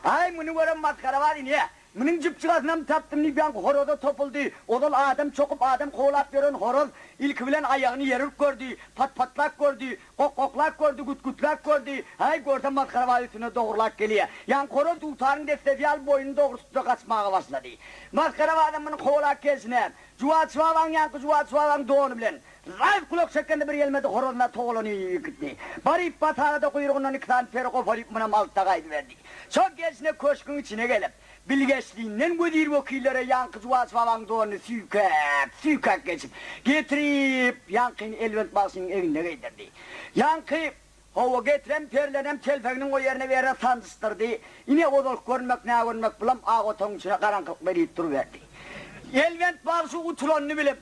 Aý, muny gören masgarabaz ine, munuň jübjügasynam tapdym diýip ýaňky horaza topuldy. Ozal adam çokup, adam kowlap ýören horaz ilki bilen aýagyny ýere urup gördi, pat-patlap gördi, Gok-goklap gördi, güt-gütläp gördi. Häý, görse masgarabaz üstüne dogrulap gelýär. Ýaňky horaz dutaryň dessesi ýaly boýnuny dogry tutdy-da gaçmaga başlady. Masgarabazam muny kowalap gelşine, Juwazçy babaň ýaňky Juwazçy babaň dony bilen, Raýyp gulak çekende bir gelmedi horazyna togalanyp gitdi. Baryp basaga-da guýrugyndan iki sany peri goparyp munam aldy-da gaýdyberdi. Şol gelşine köşgüň içine gelip, Bilgeşlinden wezir-wekillere ýaňky Juwaz babaň donuny süýkäp, süýkäp geçip, getirip, ýaňkyny Elbent bagşynyň egnine geýdirdi. Ýaňky, hawa, getiren perlenem telpeginiň o ýerine bir ýere sanjyşdyrdy. Ine, ozalky görünmek, nä görünmek, bulam ak otagyň içine garaňkylyk berip duruberdi. Elbent bagşy utulanyny bilip,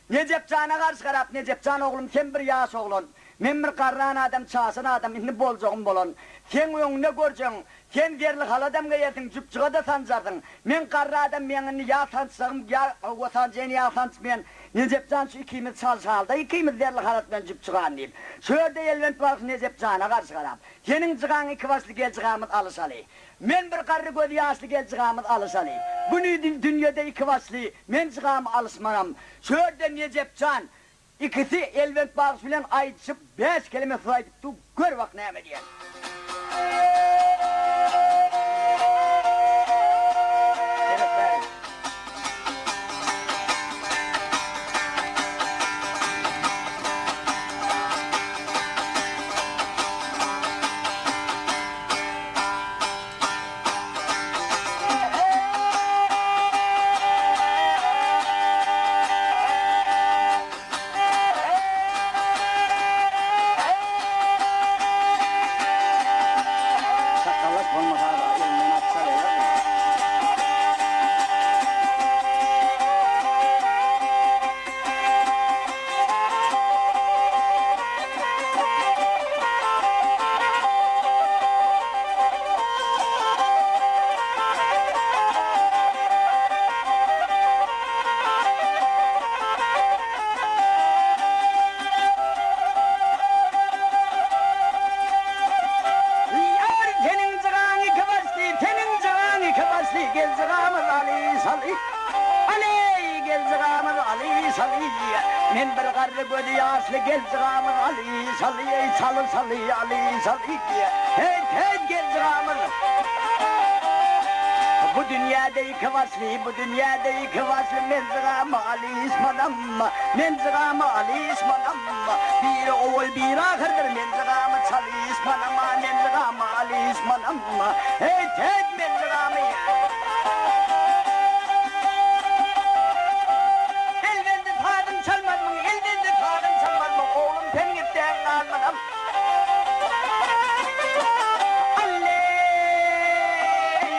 Nejep jana garşy garap, Nejep jan oglum, sen bir ýaş oglan, men bir garran adam, çaşan adam, indi boljagym bolan. Seň öňüňde görjegiň, sen zerli haladam geýersiň, jübjüga-da sanjarsyň. Men garry adam, meň indi ýa sançjagym, ýa hawa sanjaýyn, ýa sançmaýan. Nejep jan şu ikimiz çalşaly-da, ikimiz zerli halat bilen jübjügany diýip. Şu ýerde Elbent bagşy Nejep jana garşy garap, Seniň jygaň iki başly gel jygamyz alyşaly. Men bir garry gözi ýaşly gel jygamyz alyşaly. Bu dünýede iki başly men jygamy alyşmanam. Şu ýerde Nejep jan ikisi Elbent bagşy bilen aýdyşyp bäş keleme söz aýdyp dur gör bak näme diýen. Men bir garry gözi ýaşly geljigamiz aly şaly eý çaly şaly aly şaly heý heý geljigamiz. Bu dünýäde iki başly bu dünýäde iki başly men jygamy alyşmanam men jygamy alyşmanam biri owal biri ahyrdyr men jygamy çalyşmanam a men jygamy alyşmanam heý heý men jygamy. Elbende sazyň çalmazmyň, elbende sazyň çalmazmyň, oglum sen gitseň galmanam. Alleý,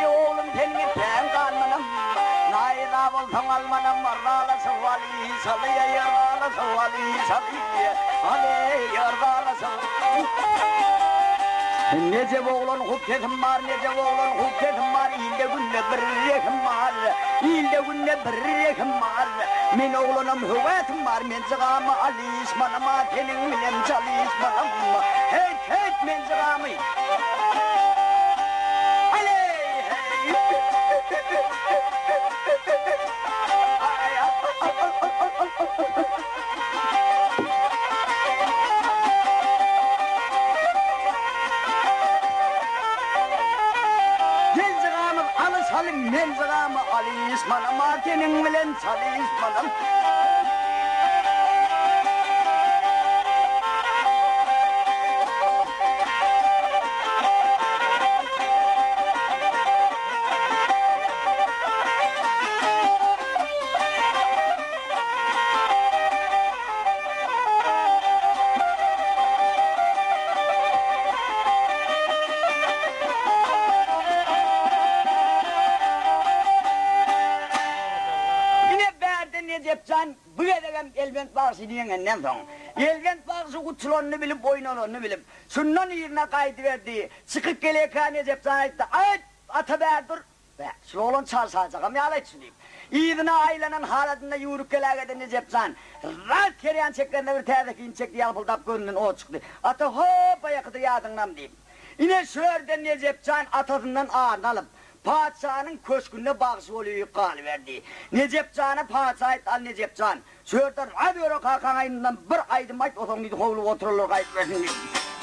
oglum sen gitseň galmanam. Naýza bolsaň almanam, yrzala şywaly, şaly, yrzala şywaly, şaly, aleý, yrzala şywaly. Nejep oglan hup sesim bar, Nejep oglan hup sesim bar, ilde-günde bir rehim bar, ilde-günde bir rehim bar. Men oglanam höwäsim bar, men jygamy alyşmanam-a, seniň bilen çalyşmanam. Heýt, heýt, men jygamy. Aleý, heý! Aý, Gel jygamyz alyşaly men jygamy alyşmanam-a seniň bilen çalyşmanam. Ine bärde Nejep jan bu gezegem Elbent bagşyny ýeňenden soň, Elbent bagşy utulanyny bilip, oýnalanyny bilip, şundan yzyna gaýdyberdi. Çykyp gelekä Nejep jan aýtdy, Aýt, ata bäri dur! Bä, şul oglan çalşajagam ýaly şu diýip, yzyna aýlanan halatynda ýüwrük gelägede Nejep jan, rast herýan çeklerinde bir täze kyn çekdi, ýalpyldap gözünden ot çykdy. Ata hop baýakydyr ýadyňdam diýip. Ine şu ýerde Nejep jan atasyndan aryny alyp, patyşanyň köşgünde bagşy bolýup galyberdi. Nejep jana patyşa aýtdy, Al Nejep jan, Şu ýerde Raz ýöre kakaň aýnyndan bir aýdym aýt osaň diýdi howlup oturanlar gaýdyp bersin diýdi.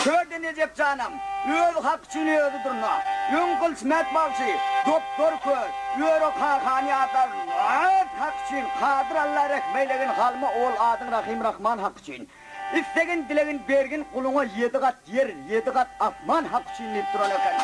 Şu ýerde Nejep janam özi hak üçin özi durna. Öň Gylyçmät bagşy, Doktor kör, Ýöre kakany ýatlar Raz hak üçin Kadyr Alla rehm eýlegin halyma ol adyň Rahym Rahman hak üçin. Istegin dilegin bergin guluňa ýedi gat ýer, ýedi gat asman hak üçin diýip duran eken.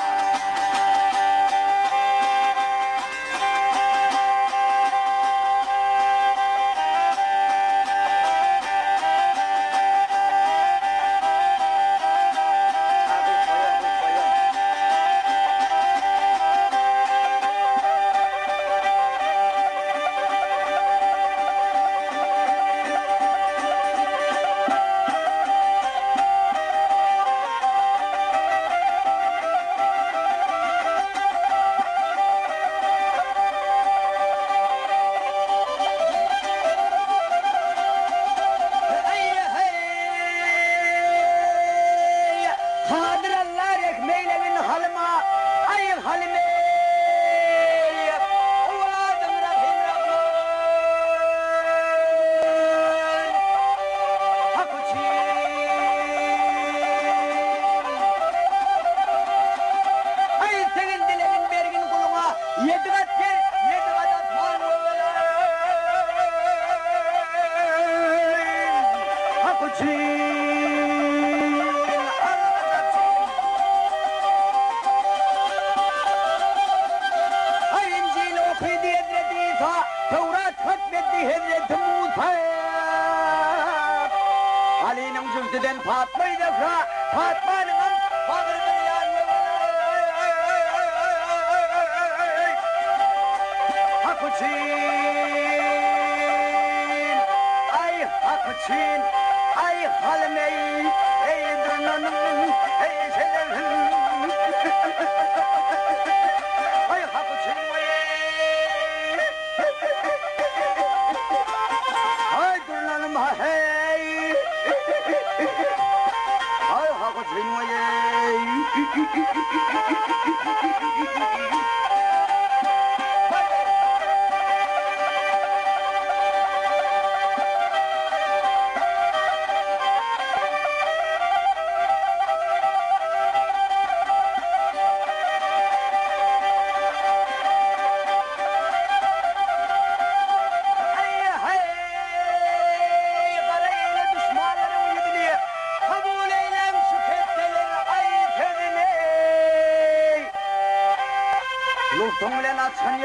Kadyr Alla rehm eýlegin halyma, aý halym eý! Owladyň Rahym Rahman! Hak üçin! Aý segin dilegin bergin guluňa, ýedi gat ýer, ýedi gat asman gögeleý! Hak üçin! Allah üçin! Aý Injil okydy Hezreti Isa, Töwrat hatmetdi Hezreti Musa. Alynyň jübsüden Patma Zöhra, Patmanyňam bagry birýan gögeleý. Hak üçin, aý hak üçin, aý halym eý, eý durnanym, eý şerefim. Aý hak üçin weý. Aý durnanym heý. Aý hak üçin weý.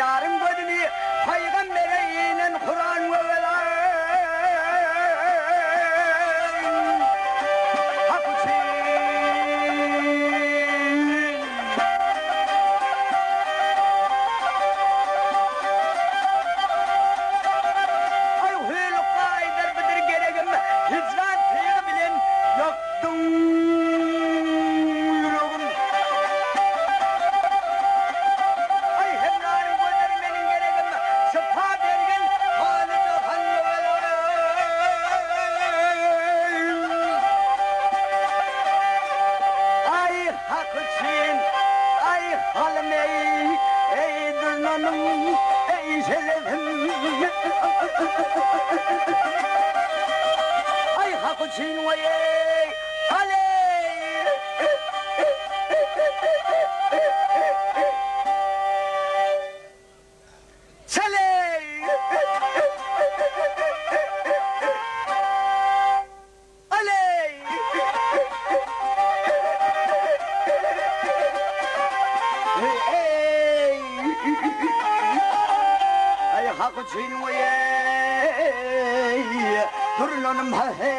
Ýaryň gözüni Pygambere inen Kuran gögelaý Hak üçin. Aý hüýli gaýdar bidir geregim Hijran tygy bilen ýakdyň ýüregim. Aý hemranyň gözleri meniň geregim Şypa bergin haly jahan gögelaý. Aý hak üçin aý halym eý eý durnanym eý şerefim. Aý hak üçin waý eý haleý. Çeleý! Aleý! Eý! Aý hak üçin weý! Durnanym heý!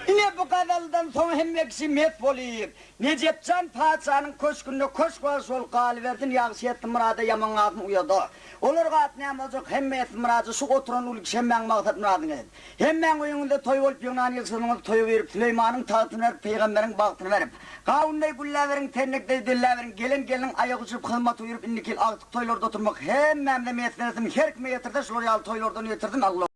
Ine bu gazaldan soň hemme kişi mes bolyp, Nejepjan patyşanyň köşgünde köşk bagşy bolup galybersin, ýagşy etsin myrada, ýaman galsyn uýada. Olar galyp näme boljak, hemme etsin myrady, şu oturan uly kişi hemmäň maksat-myradyňy et. Hemmäň öýüňizde toý bolup ýygnan ýylşyryňyzy toýa berip, Süleýmanyň tagtyny berip, pygamberiň bagtyny berip, gawundaý gülläberiň, tennekdeý delläberiň, gelen gelniň aýagy uçuryp, hyzmat buýrup, indiki ýyl agtyk toýlarda oturmak hemmämize miýesser etsin, her kime ýetirse şular ýaly toýlardan ýetirsin, Alla.